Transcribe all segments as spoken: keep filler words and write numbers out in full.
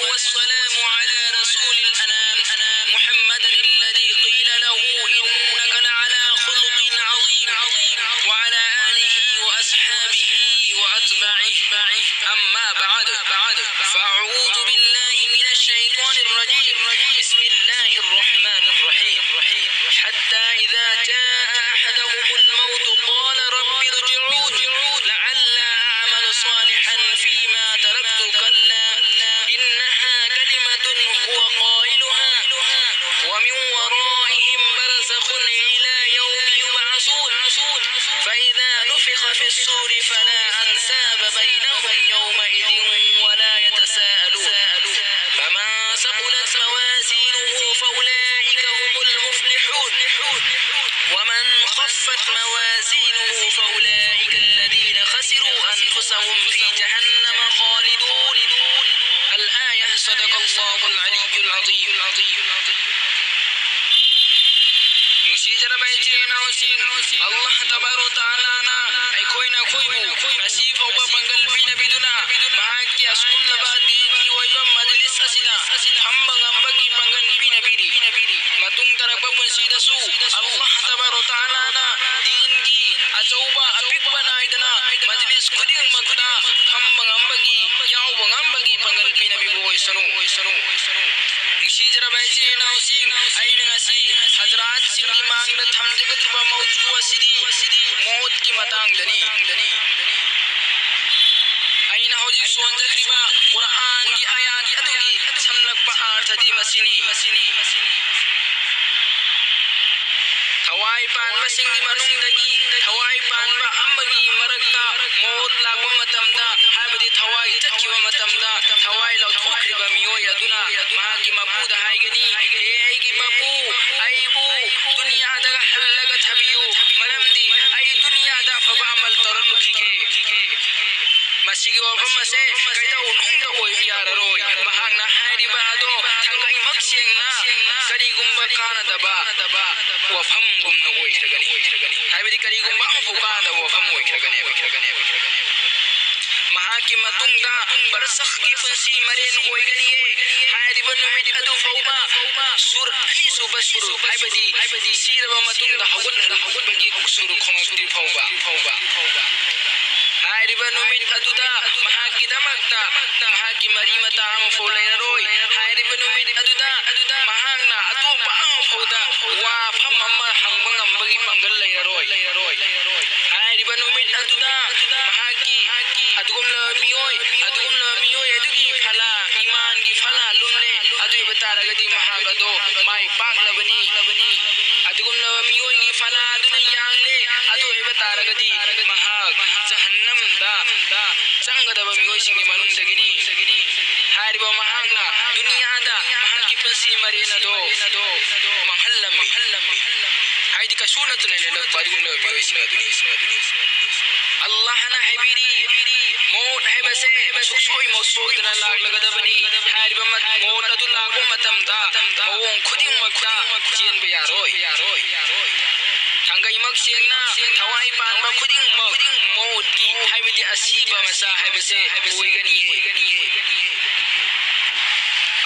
والسلام على رسول الأنام محمد الذي قيل له: إنك لعلى خلق عظيم، وعلى آله وأصحابه وأتباعه. أما بعد، فأعوذ بالله من الشيطان الرجيم. بسم الله الرحمن الرحيم. حتى إذا جاء أحدهم الموت قال رب ارجعون لعلي أعمل صالحا فيما تركت كلا إنها كلمة هو قائلها ومن ورائهم برزخ إلى يوم يبعثون. فإذا نفخ في الصور فلا أنساب بينهم يومئذ ولا يتساءلون. فمن ثقلت موازينه فأولئك هم المفلحون. ومن خفت موازينه فأولئك الذين خسروا أنفسهم في جهنم خالدون. الآية. صدق الله العلي العظيم. ꯅꯨꯡꯁꯤꯖꯔꯕ ꯏꯆꯤꯜ ꯏꯅꯥꯎꯁꯤꯡ, ꯑꯜꯂꯥꯍ ꯇꯕꯥꯔꯛ ꯇꯥꯂꯥꯅ ꯑꯩꯈꯣꯏꯅ ꯑꯩꯈꯣꯏꯕꯨ ꯉꯁꯤ ꯐꯥꯎꯕ ꯄꯥꯡꯒꯜ ꯄꯤꯅꯕꯤꯗꯨꯅ ꯃꯍꯥꯛꯀꯤ ꯑꯁꯨꯝꯂꯕ ꯗꯤꯟꯒꯤ ꯑꯣꯏꯕ ꯃꯖꯂꯤꯁ ꯑꯁꯤꯗ ꯐꯝꯕ ꯉꯝꯕꯒꯤ ꯄꯥꯡꯒꯜ ꯄꯤꯅꯕꯤꯔꯤ꯫ ꯃꯇꯨꯡ ꯇꯥꯔꯛꯄ ꯄꯨꯟꯁꯤꯗꯁꯨ ꯑꯜꯂꯥꯍ ꯇꯕꯥꯔꯛ ꯇꯥꯂꯥꯅ ꯗꯤꯟꯒꯤ ꯑꯆꯧꯕ ꯑꯄꯤꯛꯄ ꯅꯥꯏꯗꯅ ꯃꯖꯂꯤꯁ ꯈꯨꯗꯤꯡꯃꯛꯇ ꯐꯝꯕ ꯉꯝꯕꯒꯤ, ꯌꯥꯎꯕ ꯉꯝꯕꯒꯤ ꯄꯥꯡꯒꯜ ꯄꯤꯅꯕꯤꯕ ꯑꯣꯏꯁꯅꯨ꯫ ꯅꯨꯡꯁꯤꯖꯔꯕ ꯏꯆꯤꯜ ꯏꯅꯥꯎꯁꯤꯡ, ꯑꯩꯅ ꯉꯁꯤ ꯍꯖꯔꯥꯠꯁꯤꯡꯒꯤ ꯃꯥꯡꯗ ꯊꯝꯖꯒꯗꯧꯔꯤꯕ ꯃꯧꯖꯨ ꯑꯁꯤꯗꯤ ꯃꯣꯠꯀꯤ ꯃꯇꯥꯡꯗꯅꯤ꯫ ꯑꯩꯅ ꯍꯧꯖꯤꯛ ꯁꯣꯟꯖꯈ꯭ꯔꯤꯕ ꯀꯨꯔꯥꯟꯒꯤ ꯑꯥꯌꯥꯠ ꯑꯗꯨꯒꯤ ꯁꯝꯂꯛꯄ ꯑꯥꯔꯊꯗꯤ ꯃꯁꯤꯅꯤ꯫ ꯊꯋꯥꯏ ꯄꯥꯟꯕꯁꯤꯡꯒꯤ ꯃꯅꯨꯡꯗꯒꯤ ꯊꯋꯥꯏ ꯄꯥꯟꯕ ꯑꯃꯒꯤ ꯃꯔꯛꯇ ꯃꯣꯠ ꯂꯥꯛꯄ ꯃꯇꯝꯗ, ꯍꯥꯏꯕꯗꯤ ꯊꯋꯥꯏ ꯆꯠꯈꯤꯕ ꯃꯇꯝꯗ, ꯊꯋꯥꯏ ꯂꯧꯊꯣꯛꯈ꯭ꯔꯤꯕ ꯃꯤꯑꯣꯏ ꯑꯗꯨꯅ ꯃꯍꯥꯛꯀꯤ ꯃꯄꯨꯗ ꯍꯥꯏꯒꯅꯤ, "ꯍꯦ ꯑꯩꯒꯤ ꯃꯄꯨ, ꯑꯩꯕꯨ ꯗꯨꯅꯤꯌꯥꯗ ꯍꯜꯂꯒ ꯊꯥꯕꯤꯌꯨ, ꯃꯔꯝꯗꯤ ꯑꯩ ꯗꯨꯅꯤꯌꯥꯗ ꯑꯐꯕ ꯑꯃꯜ ꯇꯧꯔꯛꯂꯨꯈꯤꯒꯦ"꯫ ꯃꯁꯤꯒꯤ ꯋꯥꯐꯝ ꯑꯁꯦ ꯀꯩꯗꯧꯅꯨꯡꯗ ꯑꯣꯏꯕ ꯌꯥꯔꯔꯣꯏ꯫ ꯃꯍꯥꯛꯅ ꯍꯥꯏꯔꯤꯕ ꯑꯗꯣ ꯊꯥꯡꯒꯩꯃꯛ ꯁꯦꯡꯅ ꯀꯔꯤꯒꯨꯝꯕ ꯀꯥꯟꯅꯗꯕ ꯋꯥꯐꯝꯒꯨꯝꯅ ꯑꯣꯏꯈ꯭ꯔꯒꯅꯤ, ꯍꯥꯏꯕꯗꯤ ꯀꯔꯤꯒꯨꯝꯕ ꯑꯃꯐꯥꯎ ꯀꯥꯟꯅꯗꯕ ꯋꯥꯐꯝ ꯑꯣꯏꯈ꯭ꯔꯒꯅꯦꯕ꯫ ꯃꯍꯥꯛꯀꯤ ꯃꯇꯨꯡꯗ ꯕꯔꯁꯈꯀꯤ ꯄꯨꯟꯁꯤ ꯃꯔꯦꯟ ꯑꯣꯏꯒꯅꯤꯌꯦ꯫ ꯍꯥꯏꯔꯤꯕ ꯅꯨꯃꯤꯠ ꯑꯗꯨ ꯐꯥꯎꯕ ꯁꯨꯔ ꯑꯅꯤꯁꯨꯕ ꯁꯨꯔ, ꯍꯥꯏꯕꯗꯤ ꯁꯤꯔꯕ ꯃꯇꯨꯡꯗ ꯍꯧꯒꯠꯍꯟꯕꯒꯤ ꯁꯨꯔ ꯈꯣꯡꯉꯛꯇ꯭ꯔꯤ ꯐꯥꯎꯕ꯫ ꯍꯥꯏꯔꯤꯕ ꯅꯨꯃꯤꯠ ꯑꯗꯨꯗ ꯃꯍꯥꯛꯀꯤꯗꯃꯛꯇ ꯃꯍꯥꯛꯀꯤ ꯃꯔꯤ ꯃꯇꯥ ꯑꯃꯐꯥꯎ ꯂꯩꯔꯔꯣꯏ꯫ ꯍꯥꯏꯔꯤꯕ ꯅꯨꯃꯤꯠ ꯑꯗꯨꯗ ꯃꯍꯥꯛꯅ ꯑꯇꯣꯞꯄ ꯑꯃꯐꯥꯎꯗ ꯋꯥꯐꯝ ꯑꯃ ꯍꯪꯕ ꯉꯝꯕꯒꯤ ꯄꯥꯡꯒꯜ ꯂꯩꯔꯔꯣꯏ꯫ ꯍꯥꯏꯔꯤꯕ ꯅꯨꯃꯤꯠ ꯑꯗꯨꯗ ꯃꯍꯥꯛꯀꯤ ꯑꯗꯨꯒꯨꯝꯂꯕ ꯃꯤꯑꯣꯏ, ꯑꯗꯨꯒꯨꯝꯂꯕ ꯃꯤꯑꯣꯏ ꯑꯗꯨꯒꯤ ꯐꯂꯥ, ꯏꯃꯥꯟꯒꯤ ꯐꯂꯥ ꯂꯨꯝꯂꯦ꯫ ꯑꯗꯨ ꯑꯣꯏꯕ ꯇꯥꯔꯒꯗꯤ ꯃꯍꯥꯛ ꯑꯗꯣ ꯃꯥꯏ ꯄꯥꯛꯂꯕꯅꯤ꯫ ꯑꯗꯨꯒꯨꯝꯂꯕ ꯃꯤꯑꯣꯏꯒꯤ ꯐꯂꯥ ꯑꯗꯨꯅ ꯌꯥꯡꯂꯦ꯫ ꯑꯗꯨ ꯑꯣꯏꯕ ꯇꯥꯔꯒꯗꯤ ꯃꯍꯥꯛ ꯖꯍꯟꯅꯝꯗ ꯆꯪꯒꯗꯕ ꯃꯤꯑꯣꯏꯁꯤꯡꯒꯤ ꯃꯅꯨꯡꯗꯒꯤꯅꯤ꯫ ꯍꯥꯏꯔꯤꯕ ꯃꯍꯥꯛꯅ ꯗꯨꯅꯤꯌꯥꯗ ꯃꯍꯥꯛꯀꯤ ꯄꯨꯟꯁꯤ ꯃꯔꯦꯟ ꯑꯗꯣ ꯃꯥꯡꯍꯜꯂꯝꯃꯤ꯫ ꯍꯥꯏꯗꯤ ꯀꯩꯁꯨ ꯅꯠꯇꯅ ꯂꯦꯜꯂꯛꯄ ꯑꯗꯨꯒꯨꯝꯂꯕ ꯃꯤꯑꯣꯏꯁꯤꯡ ꯑꯗꯨꯅꯤ꯫ ꯑꯜꯂꯥꯍꯅ ꯍꯥꯏꯕꯤꯔꯤ, ꯃꯣꯠ ꯍꯥꯏꯕꯁꯦ ꯁꯨꯛꯁꯣꯏ ꯃꯣꯠꯁꯣꯏꯗꯅ ꯂꯥꯛꯂꯒꯗꯕꯅꯤ꯫ ꯍꯥꯏꯔꯤꯕ ꯃ-, ꯃꯣꯠ ꯑꯗꯨ ꯂꯥꯛꯄ ꯃꯇꯝꯗ ꯃꯑꯣꯡ ꯈꯨꯗꯤꯡꯃꯛꯇ ꯆꯦꯟꯕ ꯌꯥꯔꯣꯏ꯫ ꯊꯥꯡꯒꯩꯃꯛ ꯁꯦꯡꯅ ꯊꯋꯥꯏ ꯄꯥꯟꯕ ꯈꯨꯗꯤꯡꯃꯛ ꯃꯣꯠꯀꯤ, ꯍꯥꯏꯕꯗꯤ ꯑꯁꯤꯕ ꯃꯆꯥ ꯍꯥꯏꯕꯁꯦ ꯑꯣꯏꯒꯅꯤ꯫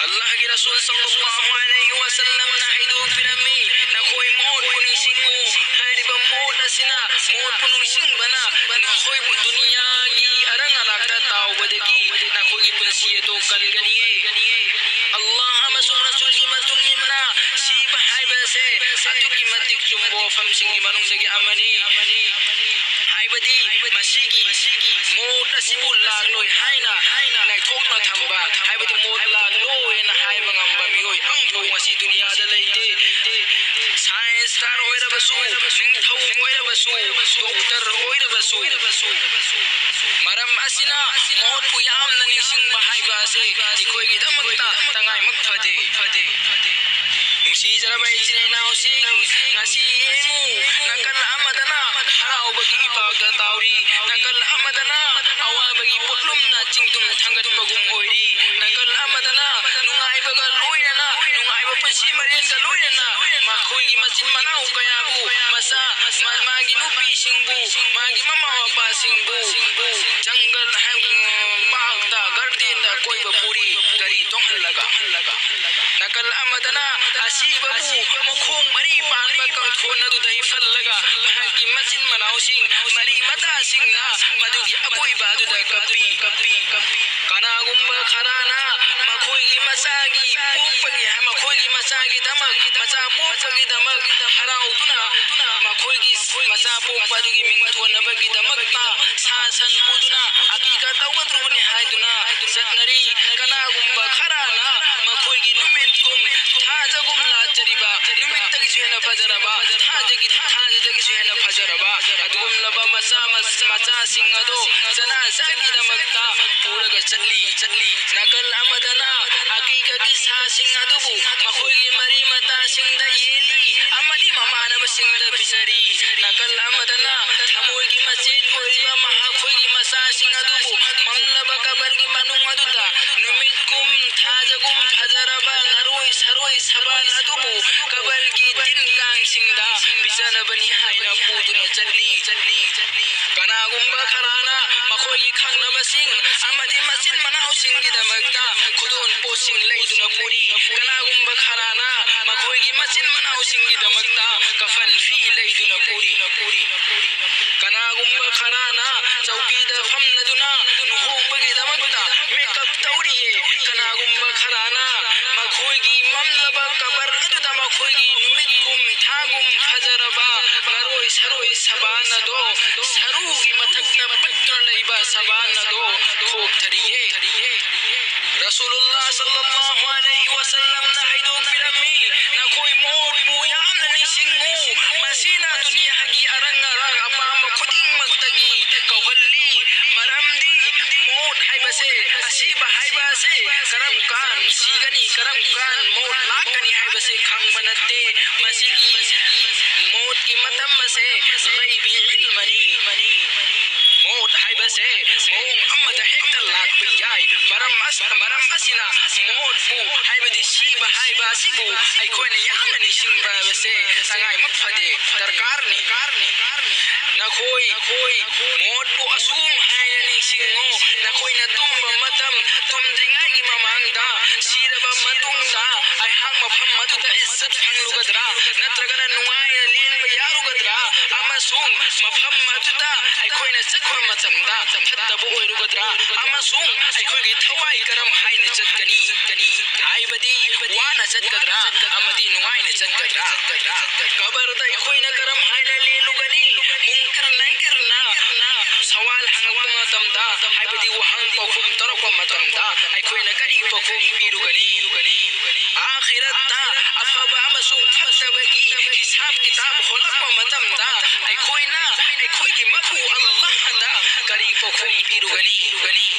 ꯑꯜꯂꯥꯍꯒꯤ ꯔꯁꯨꯜ ꯁꯜꯂꯜꯂꯥꯍꯨ ꯑꯂꯩꯍꯤ ꯋꯁꯜꯂꯝꯅ ꯍꯥꯏꯗꯣꯛꯄꯤꯔꯝꯃꯤ, "ꯅꯈꯣꯏ ꯃꯣꯠꯄꯨ ꯅꯤꯡꯁꯤꯡꯉꯨ꯫ ꯍꯥꯏꯔꯤꯕ ꯃꯣꯠ ꯑꯁꯤꯅ, ꯃꯣꯠꯄꯨ ꯅꯤꯡꯁꯤꯡꯕꯅ ꯅꯈꯣꯏꯕꯨ ꯗꯨꯅꯤꯌꯥꯒꯤ ꯑꯔꯪ ꯑꯔꯥꯛꯇ ꯇꯥꯎꯕꯗꯒꯤ ꯅꯈꯣꯏꯒꯤ ꯄꯨꯟꯁꯤ ꯑꯗꯨ ꯀꯟꯒꯅꯤꯌꯦ꯫" ꯑꯜꯂꯥꯍ ꯑꯃꯁꯨꯡ ꯔꯁꯨꯜꯒꯤ ꯃꯇꯨꯡ ꯏꯟꯅ ꯁꯤꯕ ꯍꯥꯏꯕ ꯑꯁꯦ ꯑꯗꯨꯛꯀꯤ ꯃꯇꯤꯛ ꯆꯨꯝꯕ ꯋꯥꯐꯝꯁꯤꯡꯒꯤ ꯃꯅꯨꯡꯗꯒꯤ ꯑꯃꯅꯤ꯫ ꯍꯥꯏꯕꯗꯤ ꯃꯁꯤꯒꯤ ꯃꯣꯠ ꯑꯁꯤꯕꯨ ꯂꯥꯛꯂꯣꯏ ꯍꯥꯏꯅ ꯂꯥꯏꯊꯣꯛꯅ ꯊꯝꯕ, ꯍꯥꯏꯕꯗꯤ ꯃꯣꯠ ꯂꯥꯛꯂꯣꯏꯅ ꯍꯥꯏꯕ ꯉꯝꯕ ꯃꯤꯑꯣꯏ ꯑꯃꯐꯥꯎ ꯉꯁꯤ ꯗꯨꯅꯤꯌꯥꯗ ꯂꯩꯇꯦ꯫ ꯁꯥꯏꯟꯁ ꯁ꯭ꯇꯥꯔ ꯑꯣꯏꯔꯕꯁꯨ, ꯅꯤꯡꯊꯧ ꯑꯣꯏꯔꯕꯁꯨ, ꯗꯣꯛꯇꯔ ꯑꯣꯏꯔꯕꯁꯨ, ꯃꯔꯝ ꯑꯁꯤꯅ ꯃꯣꯠꯄꯨ ꯌꯥꯝꯅ ꯅꯤꯡꯁꯤꯡꯕ ꯍꯥꯏꯕ ꯑꯁꯤ ꯑꯩꯈꯣꯏꯒꯤꯗꯃꯛꯇ ꯇꯉꯥꯏꯃꯛ ꯐꯗꯦ꯫ ꯅꯨꯡꯁꯤꯖꯔꯕ ꯏꯆꯤꯟ ꯏꯅꯥꯎꯁꯤꯡ, ꯉꯁꯤ ꯌꯦꯡꯉꯨ, ꯅꯥꯀꯜ ꯑꯃꯗꯅ ꯍꯔꯥꯎꯕꯒꯤ ꯏꯄꯥꯛꯇ ꯇꯥꯎꯔꯤ, ꯅꯥꯀꯜ ꯑꯃꯗꯅ ꯑꯋꯥꯕꯒꯤ ꯄꯣꯠꯂꯨꯝꯅ ꯆꯤꯡꯗꯨꯝ ꯊꯥꯡꯒꯠꯄꯒꯨꯝ ꯑꯣꯏꯔꯤ, ꯅꯥꯀꯜ ꯑꯃꯗꯅ ꯅꯨꯡꯉꯥꯏꯕꯒ ꯂꯣꯏꯅꯅ, ꯅꯨꯡꯉꯥꯏꯕ ꯄꯨꯟꯁꯤ ꯃꯔꯦꯜꯒ ꯂꯣꯏꯅꯅ ꯃꯈꯣꯏꯒꯤ ꯃꯆꯤꯟ ꯃꯅꯥꯎ ꯀꯌꯥꯕꯨ, ꯃꯆꯥ, ꯃꯥ-, ꯃꯥꯒꯤ ꯅꯨꯄꯤꯁꯤꯡꯕꯨ, ꯃꯥꯒꯤ ꯃꯃꯥ ꯃꯄꯥꯁꯤꯡꯕꯨ ꯖꯪꯒꯜ ꯍꯥꯏꯕ ꯅꯥꯀꯜ ꯑꯃꯗꯅ ꯑꯁꯤꯕꯕꯨ ꯃꯈꯣꯡ ꯃꯔꯤ ꯄꯥꯟꯕ ꯀꯥꯡꯊꯣꯟ ꯑꯗꯨꯗ ꯍꯤꯞꯍꯜꯂꯒ ꯃꯍꯥꯛꯀꯤ ꯃꯆꯤꯟ ꯃꯅꯥꯎꯁꯤꯡ ꯃꯔꯤ ꯃꯇꯥꯁꯤꯡꯅ ꯃꯗꯨꯒꯤ ꯑꯀꯣꯏꯕ ꯑꯗꯨꯗ ꯀꯞꯄꯤ, ꯀꯞꯄꯤ, ꯀꯞꯄꯤ꯫ ꯀꯅꯥꯒꯨꯝꯕ ꯈꯔꯅ ꯃꯈꯣꯏꯒꯤ ꯃꯆꯥꯒꯤ ꯄꯣꯛꯄꯒꯤ, ꯃꯈꯣꯏꯒꯤ ꯃꯆꯥꯒꯤꯗꯃꯛ, ꯃꯆꯥ ꯄꯣꯛꯄꯒꯤꯗꯃꯛ ꯍꯔꯥꯎꯗꯨꯅ ꯃꯈꯣꯏꯒꯤ ꯃꯆꯥ ꯄꯣꯛꯄ ꯑꯗꯨꯒꯤ ꯃꯤꯡ ꯊꯣꯟꯅꯕꯒꯤꯗꯃꯛꯇ ꯁꯥ ꯁꯟ ꯄꯨꯗꯨꯅ ꯑꯀꯤꯀ ꯇꯧꯒꯗ꯭ꯔꯕꯅꯤ ꯍꯥꯏꯗꯨꯅ ꯆꯠꯅꯔꯤ꯫ ꯀꯅꯥꯒꯨꯝꯕ ꯈꯔꯅ ꯃꯈꯣꯏꯒꯤ ꯅꯨꯃꯤꯠꯀꯨꯝ ꯊꯥꯖꯒꯨꯝ ꯂꯥꯠꯆꯔꯤꯕ, ꯅꯨꯃꯤꯠꯇꯒꯤꯁꯨ ꯍꯦꯟꯅ ꯐꯖꯔꯕ, ꯊꯥꯖꯒꯤ, ꯊꯥꯖꯗꯒꯤꯁꯨ ꯍꯦꯟꯅ ꯐꯖꯔꯕ ꯑꯗꯨꯒꯨꯝꯂꯕ ꯃꯆꯥ ꯃꯁ-, ꯃꯆꯥꯁꯤꯡ ꯑꯗꯣ ꯖꯅꯥꯖꯥꯒꯤꯗꯃꯛꯇ ꯄꯨꯔꯒ ꯆꯠꯂꯤ, ꯆꯠꯂꯤ꯫ ꯅꯥꯀꯜ ꯑꯃꯗꯅ ꯑꯀꯤꯀꯒꯤ ꯁꯥꯁꯤꯡ ꯑꯗꯨꯕꯨ ꯃꯈꯣꯏꯒꯤ ꯃꯔꯤ ꯃꯇꯥꯁꯤꯡꯗ ꯌꯦꯜꯂꯤ ꯑꯃꯗꯤ ꯃꯃꯥꯟꯅꯕꯁꯤꯡꯗ ꯄꯤꯖꯔꯤ꯫ ꯅꯥꯀꯜ ꯑꯃꯗꯅ ꯊꯃꯣꯏꯒꯤ ꯃꯆꯦꯠ ꯑꯣꯏꯔꯤꯕ ꯃꯈꯣꯏꯒꯤ ꯃꯆꯥꯁꯤꯡ ꯑꯗꯨꯕꯨ ꯃꯝꯂꯕ ꯀꯕꯔꯒꯤ ꯃꯅꯨꯡ ꯑꯗꯨꯗ ꯅꯨꯃꯤꯠꯀꯨꯝ ꯊꯥꯖꯒꯨꯝ ꯐꯖꯔꯕ ꯉꯔꯣꯏ ꯁꯔꯣꯏ ꯁꯕꯥꯟ ꯑꯗꯨꯕꯨ ꯀꯕꯔꯒꯤ ꯇꯤꯟ ꯀꯥꯡꯁꯤꯡꯗ ꯄꯤꯖꯅꯕꯅꯤ ꯍꯥꯏꯅ ꯄꯨꯗꯨꯅ ꯆꯠꯂꯤ꯫ ꯀꯅꯥꯒꯨꯝꯕ ꯈꯔꯅ ꯃꯈꯣꯏꯒꯤ ꯈꯪꯅꯕꯁꯤꯡ ꯑꯃꯗꯤ ꯃꯆꯤꯟ ꯃꯅꯥꯎꯁꯤꯡꯒꯤꯗꯃꯛꯇ ꯈꯨꯗꯣꯜ ꯄꯣꯠꯁꯤꯡ ꯂꯩꯗꯨꯅ ꯄꯨꯔꯤ꯫ ꯀꯅꯥꯒꯨꯝꯕ ꯈꯔꯅ ꯃꯈꯣꯏꯒꯤ ꯃꯆꯤꯟ ꯃꯅꯥꯎꯁꯤꯡꯒꯤꯗꯃꯛꯇ ꯀꯐꯟ ꯐꯤ ꯂꯩꯗꯨꯅ ꯄꯨꯔꯤ꯫ ꯀꯅꯥꯒꯨꯝꯕ ꯈꯔꯅ ꯆꯧꯀꯤꯗ ꯐꯝꯂꯗꯨꯅ ꯂꯨꯍꯣꯡꯕꯒꯤꯗꯃꯛꯇ ꯃꯦꯀꯞ ꯇꯧꯔꯤꯌꯦ꯫ ꯀꯅꯥꯒꯨꯝꯕ ꯈꯔꯅ ꯃꯈꯣꯏꯒꯤ ꯃꯝꯂꯕ ꯀꯕꯔ ꯑꯗꯨꯗ ꯃꯈꯣꯏꯒꯤ ꯅꯨꯃꯤꯠꯀꯨꯝ ꯊꯥꯒꯨꯝ ꯐꯖꯔꯕ ꯉꯔꯣꯏ ꯁꯔꯣꯏ ꯁꯕꯥꯟ ꯑꯗꯣ, ꯁꯔꯨꯒꯤ ꯃꯊꯛꯇ ꯄꯠꯇꯨꯅ ꯂꯩꯕ ꯁꯕꯥꯟ ꯑꯗꯣ ꯈꯣꯛꯊꯔꯤꯌꯦ꯫ ꯔꯁꯨꯂꯨꯜꯂꯥ ꯁꯜꯂꯜꯂꯥꯍꯨ ꯑꯂꯩꯍꯤ ꯋꯁꯜꯂꯝꯅ ꯍꯥꯏꯗꯣꯛꯄꯤꯔꯝꯃꯤ, "ꯅꯈꯣꯏ ꯃꯣꯠꯄꯨ ꯌꯥꯝꯅ ꯅꯤꯡꯁꯤꯡꯉꯨ, ꯃꯁꯤꯅ ꯗꯨꯅꯤꯌꯥꯒꯤ ꯑꯔꯪ ꯑꯔꯥꯛ ꯑꯄꯥꯝꯕ ꯈꯨꯗꯤꯡꯃꯛꯇꯒꯤ ꯀꯧꯍꯜꯂꯤ꯫ ꯃꯔꯝꯗꯤ ꯃꯣꯠ ꯍꯥꯏꯕꯁꯦ, ꯑꯁꯤꯕ ꯍꯥꯏꯕ ꯑꯁꯦ ꯀꯔꯝ ꯀꯥꯟ ꯁꯤꯒꯅꯤ, ꯀꯔꯝ ꯀꯥꯟ ꯃꯣꯠ ꯂꯥꯛꯀꯅꯤ ꯍꯥꯏꯕꯁꯦ ꯈꯪꯕ ꯅꯠꯇꯦ꯫ ꯃꯁꯤꯒꯤ ꯃꯣꯠꯀꯤ ꯃꯇꯝ ꯑꯁꯦ ꯒꯩꯕꯤ ꯏꯜꯃꯅꯤ꯫ ꯃꯣꯠ ꯍꯥꯏꯕꯁꯦ ꯃꯑꯣꯡ ꯑꯃꯗ ꯍꯦꯛꯇ ꯂꯥꯛꯄ ꯌꯥꯏ꯫ ꯃꯔꯝ ꯑꯁ-, ꯃꯔꯝ ꯑꯁꯤꯅ ꯃꯣꯠꯄꯨ, ꯍꯥꯏꯕꯗꯤ ꯁꯤꯕ ꯍꯥꯏꯕ ꯑꯁꯤꯕꯨ ꯑꯩꯈꯣꯏꯅ ꯌꯥꯝꯅ ꯅꯤꯡꯁꯤꯡꯕ ꯍꯥꯏꯕꯁꯦ ꯇꯉꯥꯏꯃꯛ ꯐꯗꯦ, ꯗꯔꯀꯥꯔꯅꯤ꯫ ꯅꯈꯣꯏ ꯃꯣꯠꯄꯨ ꯑꯁꯨꯝ ꯍꯥꯏꯅ ꯅꯤꯡꯁꯤꯡꯉꯨ, ꯅꯈꯣꯏꯅ ꯇꯨꯝꯕ ꯃꯇꯝ, ꯇꯨꯝꯗ꯭ꯔꯤꯉꯩꯒꯤ ꯃꯃꯥꯡꯗ, ꯁꯤꯔꯕ ꯃꯇꯨꯡꯗ, ꯏꯖꯠ ꯐꯪꯂꯨꯒꯗ꯭ꯔꯥ? ꯅꯠꯇ꯭ꯔꯒꯅ ꯅꯨꯡꯉꯥꯏꯅ ꯂꯦꯟꯕ ꯌꯥꯔꯨꯒꯗ꯭ꯔꯥ? ꯑꯃꯁꯨꯡ ꯃꯐꯝ ꯑꯗꯨꯗ ꯑꯩꯈꯣꯏꯅ ꯆꯠꯄ ꯃꯇꯝꯗ ꯐꯠꯇꯕ ꯑꯣꯏꯔꯨꯒꯗ꯭ꯔꯥ? ꯑꯃꯁꯨꯡ ꯑꯩꯈꯣꯏꯒꯤ ꯊꯋꯥꯏ ꯀꯔꯝ ꯍꯥꯏꯅ ꯆꯠꯀꯅꯤ? ꯍꯥꯏꯕꯗꯤ ꯋꯥꯅ ꯆꯠꯀꯗ꯭ꯔꯥ ꯑꯃꯗꯤ ꯅꯨꯡꯉꯥꯏꯅ ꯆꯠꯀꯗ꯭ꯔꯥ? ꯀꯕꯔꯗ ꯑꯩꯈꯣꯏꯅ ꯀꯔꯝ ꯍꯥꯏꯅ ꯂꯦꯜꯂꯨꯒꯅꯤ? ꯃꯨꯡꯀꯤꯔ ꯅꯪꯀꯤꯔꯅ ꯁꯋꯥꯜ ꯍꯪꯉꯛꯄ ꯃꯇꯝꯗ, ꯍꯥꯏꯕꯗꯤ ꯋꯥꯍꯪ ꯄꯥꯎꯈꯨꯝ ꯇꯧꯔꯛꯄ ꯃꯇꯝꯗ ꯑꯩꯈꯣꯏꯅ ꯀꯔꯤ ꯄꯥꯎꯈꯨꯝ ꯄꯤꯔꯨꯒꯅꯤ? ꯑꯥꯈꯤꯔꯠꯇ ꯑꯐꯕ ꯑꯃꯁꯨꯡ ꯐꯠꯇꯕꯒꯤ ꯍꯤꯁꯥꯕ ꯀꯤꯇꯥꯕ ꯍꯣꯜꯂꯛꯄ ꯃꯇꯝꯗ ꯑꯩꯈꯣꯏꯅ ꯑꯩꯈꯣꯏꯒꯤ ꯃꯄꯨ ꯑꯜꯂꯥꯍꯗ ꯀꯔꯤ ꯄꯥꯎꯈꯨꯝ ꯄꯤꯔꯨꯒꯅꯤ?